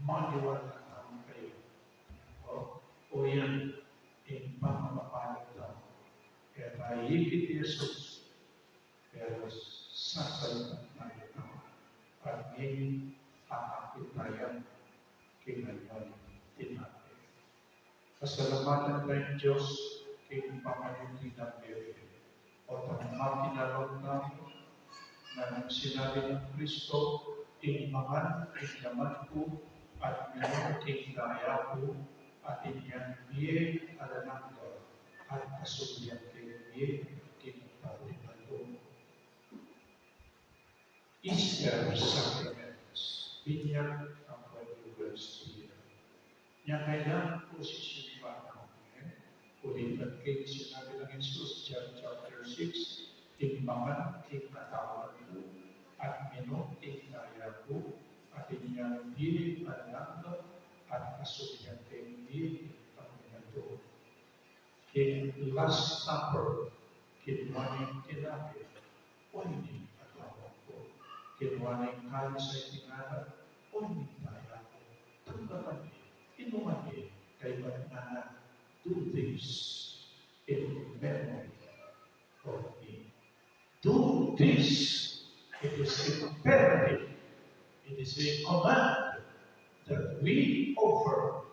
Maniwala tamu kaya. O, o yan, ing pamapalad tamu. E ta ikit i Jesus, pero sasalpantaya tamu. At ngeni, akakit taya king anyu ning tinape. Pasalamatan taya ing Dios king pamanyubling bie. O tama, kinalawang tamu, nung sinabi nang Kristo, ing mangan king laman ku, at minum king daya ku, atin yang bie alang angga, at kasublian king bie king kauripan ku. Easter Sacrament, binyag ampon Eukaristia. Nya kailangan pu sisimba tamu, e? Ulitan ke ing sinabi nang Jesus, John chapter six, ing mangan king katawan ku, at minum king daya ku, atin yang bie alang angga, at kasublian king bie king kauripan ku. King Last Supper, kinua ne ing tinape, o, ini ing katawan ku. Kinua ne ing kalis a itinalak, o, ini ing daya ku. Tanggapan ye, inuman ye, kaybat ngana, do this in memory of me. Do this. It is imperative. It is a command that we offer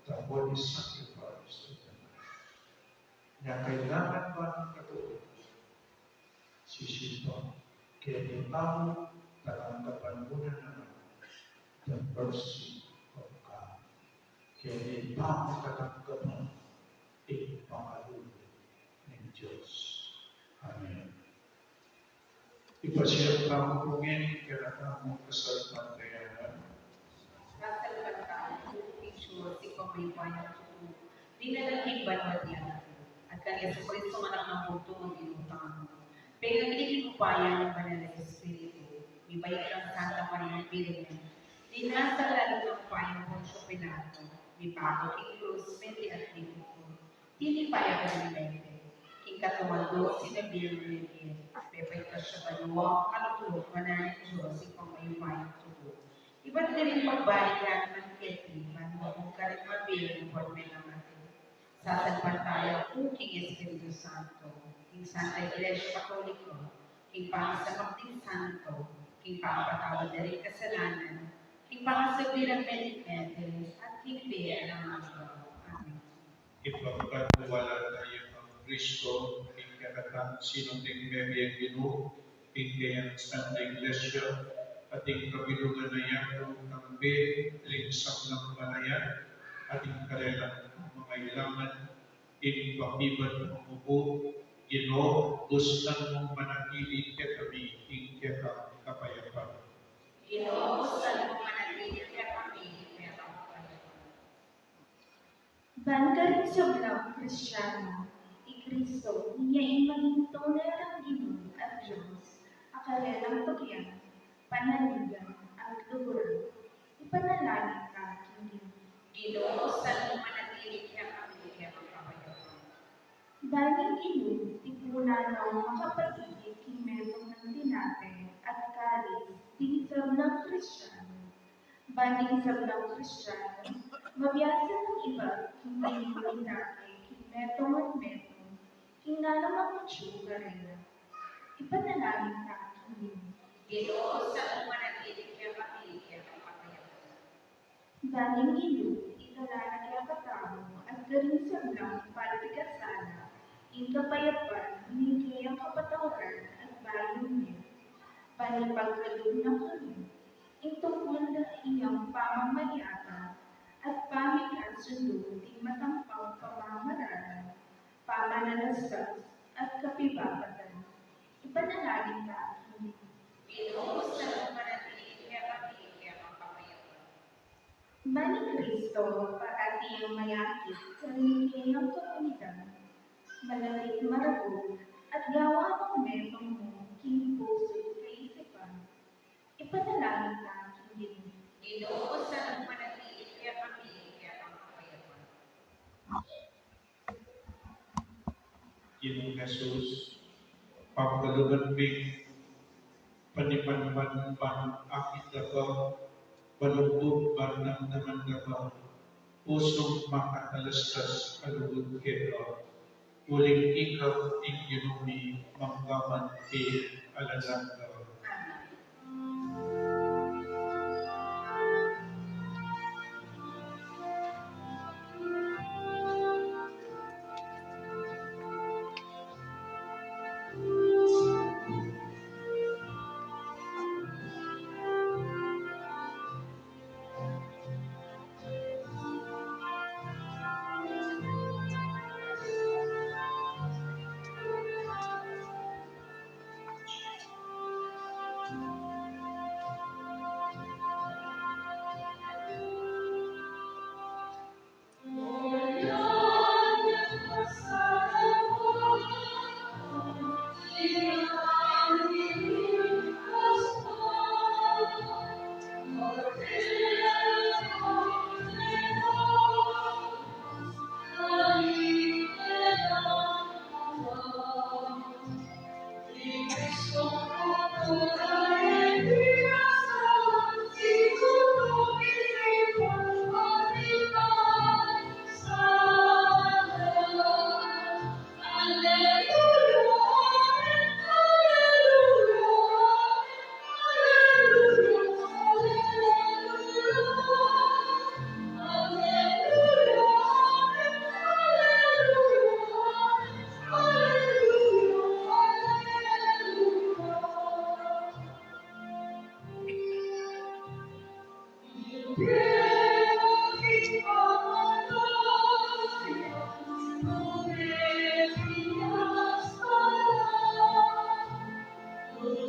the holy sacrifice of the Mass. Nya kailangan ba ng Katoliko, sisimba, keni tamu, tatanggapan mu na naman the mercy of God. Keni tamu tatanggapan ing pakalulu ning Dios. Amen. Ipasiag tamu pu ngeni ing kekatamung kasalpantayanan. Kasalpantayanan pu king Dios, Ibpang mayupayang tutu, linalang king banua at yanan, at kang Jesucristo, anak nang bugtung a Ginu tamu, pengagli king upaya ning Banal a Espiritu, mibait kang Santa Maria Birhen, linasa lalam ning upaya nang Poncio Pilato, mipaku king krus, mete at mipukul. Tinipa ya karing mete, king katlung aldo sinabi yang mete, pepaitas ya banua, kalukluk karin ning Dios, Ibpang mayupayang tutu. Ibat karin pagbalik ya naman keti, ban mabung karin mabie ning mete a mete. Sasalpantaya ku king Espiritu Santo, king Santa Iglesia Katoliko, king pangasamak ding santo, king pangapatawad da ring kasalanan, king pangasagwi rang mete, at king bie alang angga. Amen. Ipagkatiwala taya kang Kristo, ing kekatang sinunting mebie Ginu, ing kayang Santa Iglesia, at ing kabilungan na yatu, kambe ring sablang banua, at ing karelang mangailangan, ing pakibat mangupu, Ginu, bustan mung manatili kekami ing kekang kapayapan. Ginu, bustan mung manatili kekami ing kekang kapayapan. Ban karing sablang Kristiano, i Kristo, inya ing maging tune rang Ginu at Dios, a karelang pakianu, panaligan, at luguran. Ipanalangin ta king Ginu. Ginu, bustan mung manatili kekami ing kekang kapayapan. Ban ing Ginu, tipunan nang makapatipid king metung nang tinape at kalis ding sablang Kristiano. Ban ding sablang Kristiano, mabiasa nang ibat king pamimulita king metung at metung, king nanung atyu karela. Ipanalangin ta king Ginu. Ginu, bustan mung manatili kekami ing kekang kapayapan. Ban ing Ginu, itala na kekatamu at karing sablang pepikasala, ing kapayapan ning kayang kapatawaran at bayu mie. Ban ipagkalub na kami, ing tungkul da inyang pamamayatan at pamikasundu ding matampang pamamaralan, pamanalastas, at kapibabatan. Ipanalangin ta king Ginu. Ginu, bustan mung manatili kekami ing kekang kapayapan. Ban i Kristo, parati yang mayakit karing kayang komunidad, malapit maragut, at gawan nang metung mu king pusu't kaisipan. Ipanalangin ta king Ginu. Ginu, bustan mung manatili kekami ing kekang kapayapan. Ginu Jesus, pagkaluban mi, panimanman ban akit da ka, balugud ban damdaman da ka, pusung makatalastas a lugud keka, uling ika ing Ginu mi mangga man king alang angga.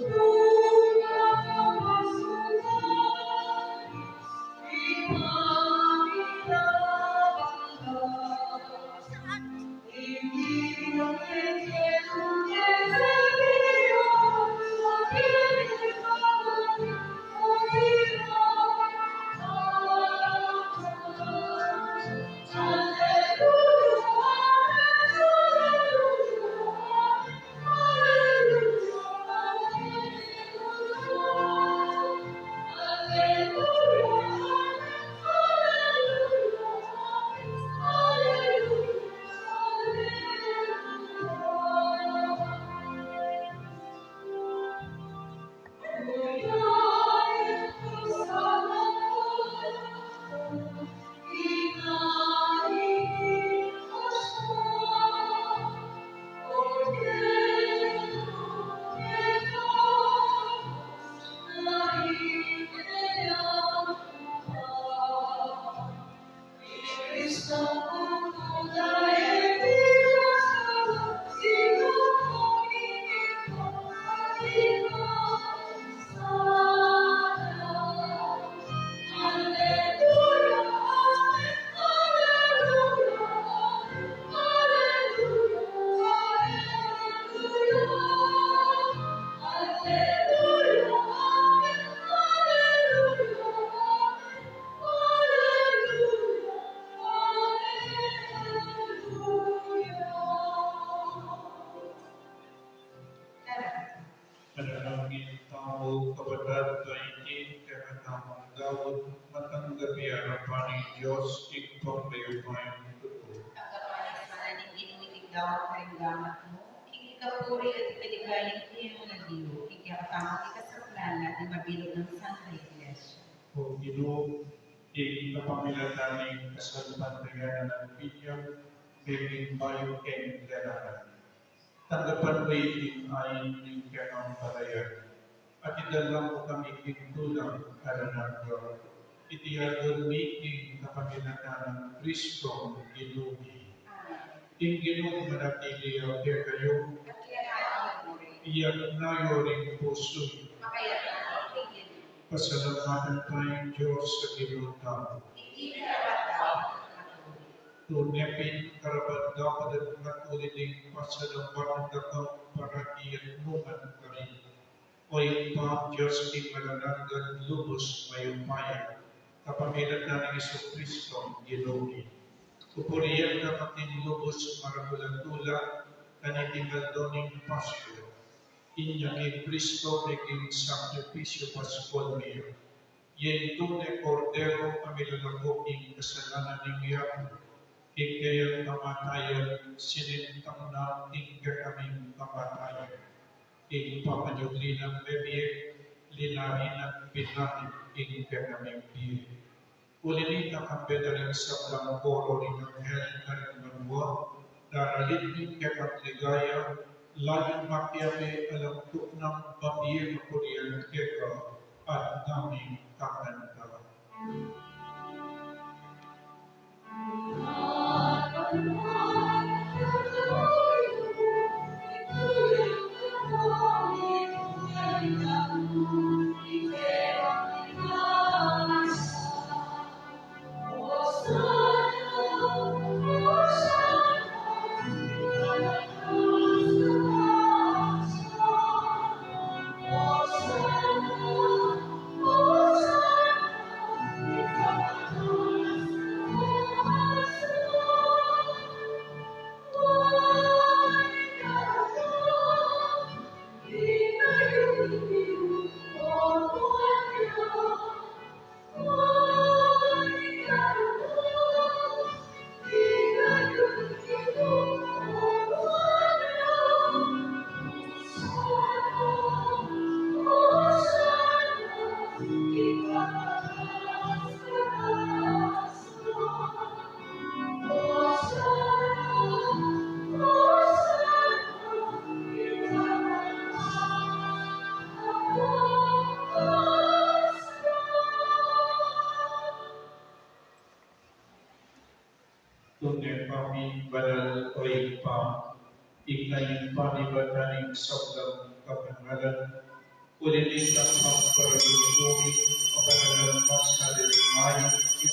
Amen. Manalangin tamu, kapatad, king kekatamung daun, matanggap ya king Dios, Ibpang mayupayang tutu. Tanggapan na sana ning Ginu iting daun karing gamat mu, king ikapuri at ikaligaya ning Dios, king kekatamung ikasaplalan at king mabilug nang Santa Iglesia. O Ginu, ing kapamilatan ning kasalpantayanan nang Binyan, meging bayu king kekatamu. Tanggapan mu iting ain ning kekang balayan, at idala mu kami king tulang alang angga. Iti aduan mi king kapamilatan nang Kristong Ginu mi. Ing Ginu manatili ya kekayu. Iyatas yu ring pusu yu. Pasalamatan taya ing Dios a Ginu tamu. Tune pin karapat-dapat at matulid ing pasalamatan da ka parati at nukarin man. O Ibpa, Dios king alang angga, lubus mayupaya, kapamilatan nang Jesucristo, Ginu mi. Pupurian da ka king lubus maragul a tula, kaniting aldo ning Pasku. Inya king Kristo, meging sakripisyu Paskual mi. Ing tune Kordero a milalako king kasalanan ning yabu, king kayang kamatayan, sinintang na ing kekaming kamatayan. Ing pamanyubli nang mebie, linari nang binari ing kekaming bie. Uli nita, kambe da ring sablang koro ning anghel karing banua, daralit ing kekang ligaya, lalung makiabe alang tuknang babie, mapurian keka at daming kakanta. Tune pa mi banal, o Ibpa, ika ing panibatan ning sablang kabangalan. Uli nita, pamparalugud mi, pabanalan mu sa ring ain, iti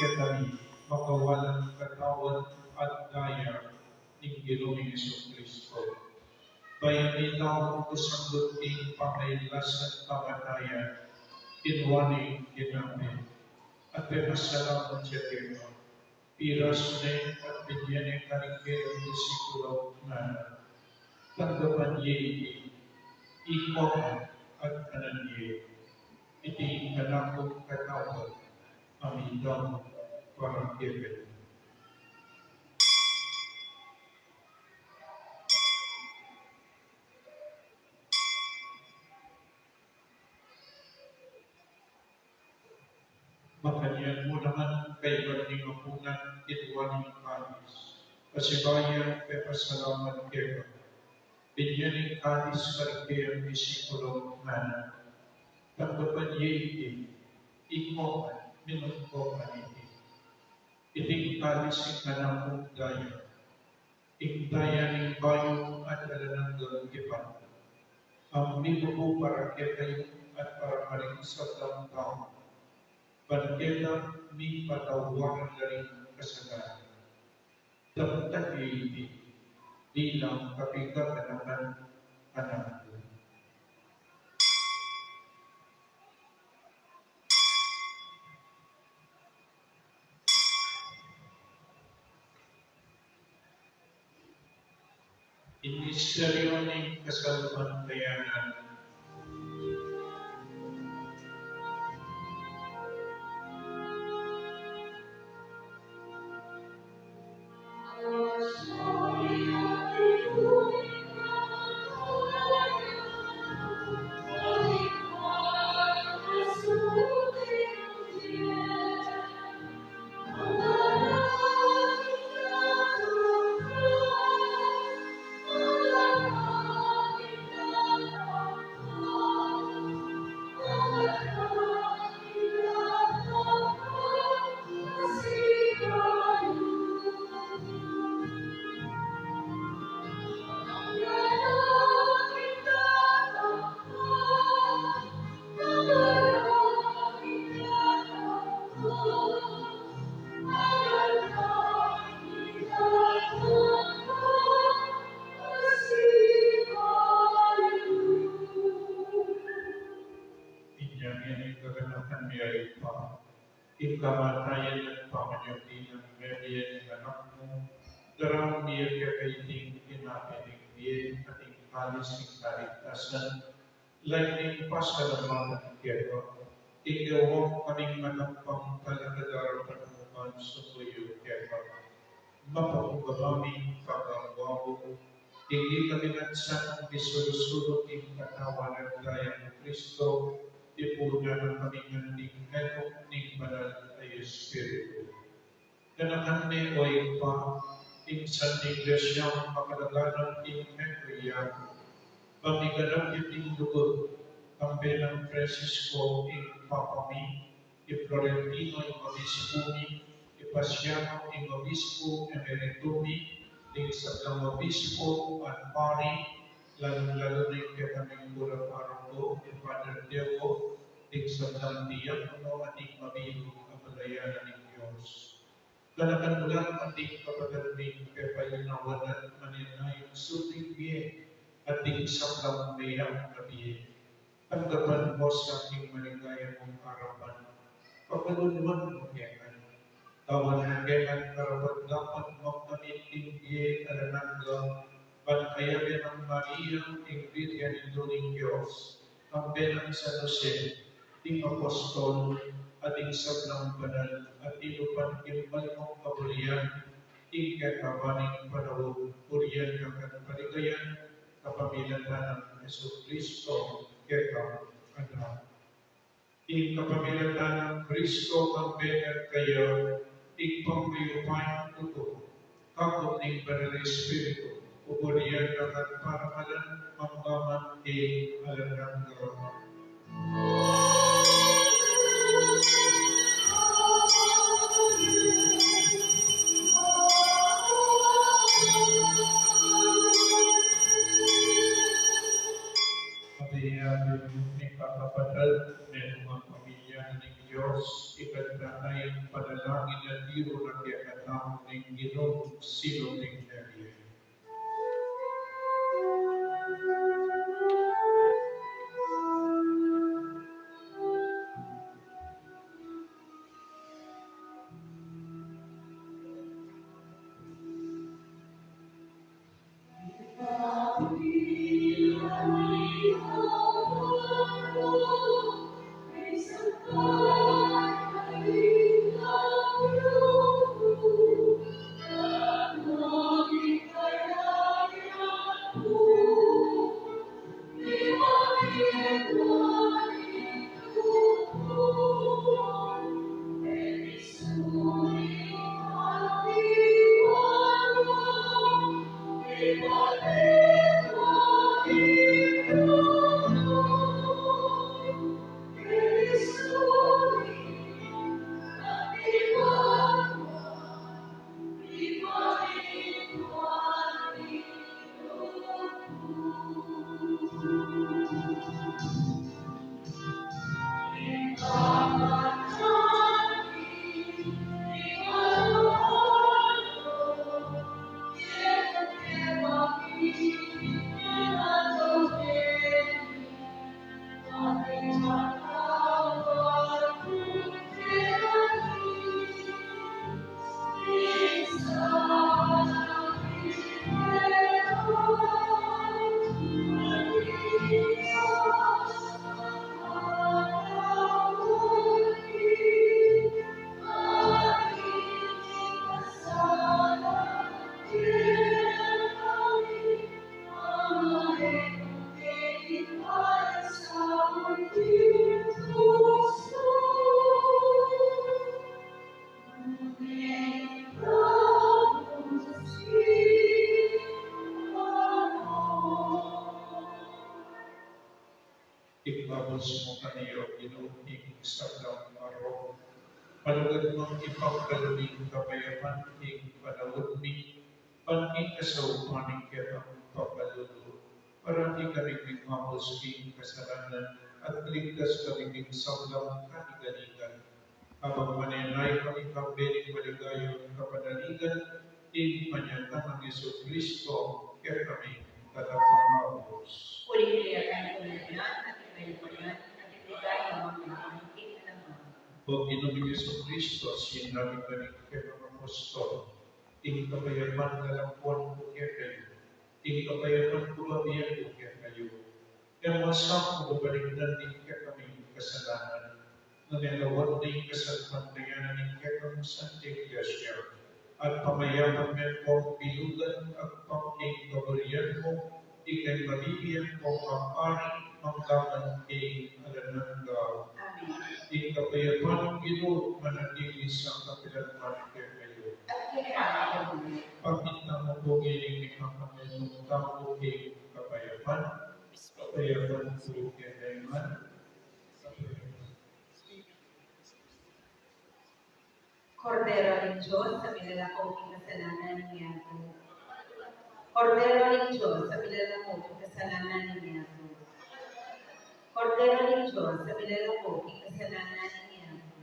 kekami, makawalang katawan at daya ning Ginu ming Jesucristo. Bayu mi laung kusang king pamailasan kamatayan, kinua ne ing kinabe, at pepasalamat ya keka, pirasu ne at binye ne karing kayang disipulo, ngana: Tanggapan ye iti, ika at kanan ye, iti ing kanakung katawan, a midaun para kekayu. Makanyan mu naman, kaybat ning apunan, kinua ne ing kalis, pasibayu ya pepasalamat keka, binye ne ing kalis karing kayang disipulo, ngana: Tanggapan ye iti, ika at minum kayu kaniti, iti ing kalis ning kanakung daya, ing daya ning bayu at alang anggang tipan, a mibubu para kekayu at para karing sablang tau, ban keta mipatawaran la ring kasalanan. Daptan ye iti bilang kapiganakan kanaku. Ing misteryu ning kasalpantayanan. Inya ngeni kaganakan mi, Ibpa, ing kamatayan at pamanyubling mebie ning Anak mu, daraun mi keka iting kinabe ning bie at ing kalis ning kaligtasan, lalu ning pasalamatan keka, ing kekami ngan a pangtalakad-arapan mu ban sumuyu keka. Mapakumbaba mi ing pagkauwa mu, ing ikami ngan sanang misulu-sulu king katawan at daya nang Kristo, tipunan na kami ngan ning metung ning Banal a Espiritu. Ganakan me, o Ibpa, ing Santa Iglesia mung makalaganap king metung ya, ban miganap ya king lugud, kambe nang Francisco ing Papa mi, i Florentino ing obispo mi, i Paciano ing obispo emeritus mi, ding sablang obispo at pari, lalu-lalu na ing kekaming kura paroko, i Father Diego, ding sablang diakono, at ding mabilug a pelayanan ning Dios. Ganakan mu la ring kapatad ming pepayunawan at manenayang sulping bie, at ding sablang meyari na bie. Tanggapan mu sa king maligaya mung arapan. Pakaluluan mu kekami. Tawan mu kekami karapat-dapat magkamit king bie alang angga, ban kayabe nang Maria, ing Birhen Indu ning Dios, kambe nang San Jose, ding apostol, at ding sablang banal a tinupa king maligaya mung kaburian, king kekaban ning panaun, purian na at paligayan, kapamilatan nang Jesucristo, kekang Anak. Ing kapamilatan nang Kristo, kambe na kaya, ing pamuyupayang tutu, kaku ning Banal a Espiritu, pupurian na at paramalan, mangga man king alang angga. Ate, ate, ning kakapatad, metung a pamilya ning Dios, ikanta na ing panalangin sablang marok. Malugud mung ipagkalub ing kapayapan king panaun mi, ban king kasaupan ning kekang pakalulu, parati kaming migmabus king kasalanan, at ligtas kami king sablang kaligaligan. Kabang manenaya kami kambe ning maligayang kapanaligan, ing panyatang nang Jesucristo, kekami, taga pangabus. Uling kaya kami kumayan, at kaya kumayan, at kaya kumayan, at kaya kumayan. O Ginu ming Jesucristo, sinabi mu karing kekang apostol, ing kapayapan lalampuan ku kekayu, ing kapayapan ku bibie ku kekayu. E mu sa ku babalikdan ding kekaming kasalanan, nune lawan na ing kasalpantayanan ning kekang Santa Iglesia, at pamayapan me pong bilugan agpang king kaburian mu, ikang mabibie kung mapari, mangga man king alang angga. Amen. Ing kapayapan ning Ginu manatili sa kapilan man kekayu. At kekayu. Pakit tamu pu ngening mikapanenung tamu king kapayapan. Kapayapan ku kekayu ngan. Kordero ning Dios, a milalako king kasalanan ning yatu. Kordero ning Dios, a milalako king kasalanan ning yatu. Kordero ning Dios, a milalako king kasalanan ning yatu.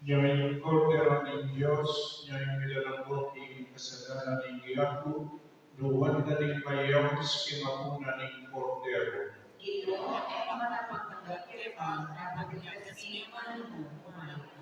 Nya ing Kordero ning Dios, nya ing milalako king kasalanan ning yatu, duan da ring mayayabus king apunan ning Kordero. Ginu, e ku marapat-dapat keka, dapot itas mu ing manu mu, kumayap ka.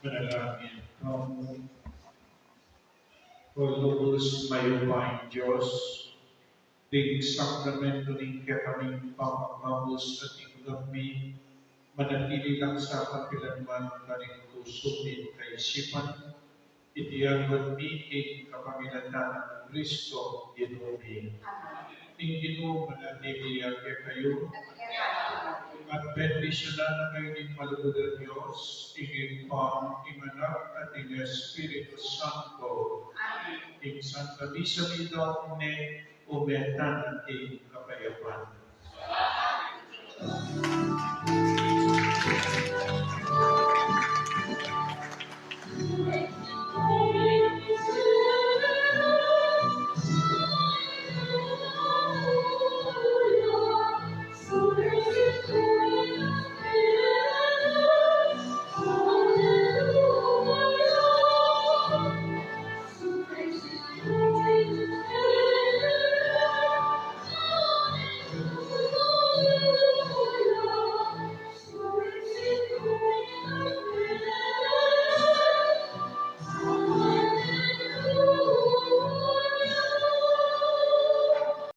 Manalangin tamu. O lubus mayupayang Dios, ding sakramentu ning kekaming pamagkabus at ing gabni, manatili lang sa kapilanman karing pusu mi at kaisipan, iti agbat mi king kapamilatan nang Kristo Ginu mi. Ing Ginu manatili ya kekayu. At bendisyonan na kayu ning malugud a Dios, ing Ibpa, ing Anak, at ing Espiritu Santo. Ing Santa Misa mi daun ne, ume tana king kapayapan.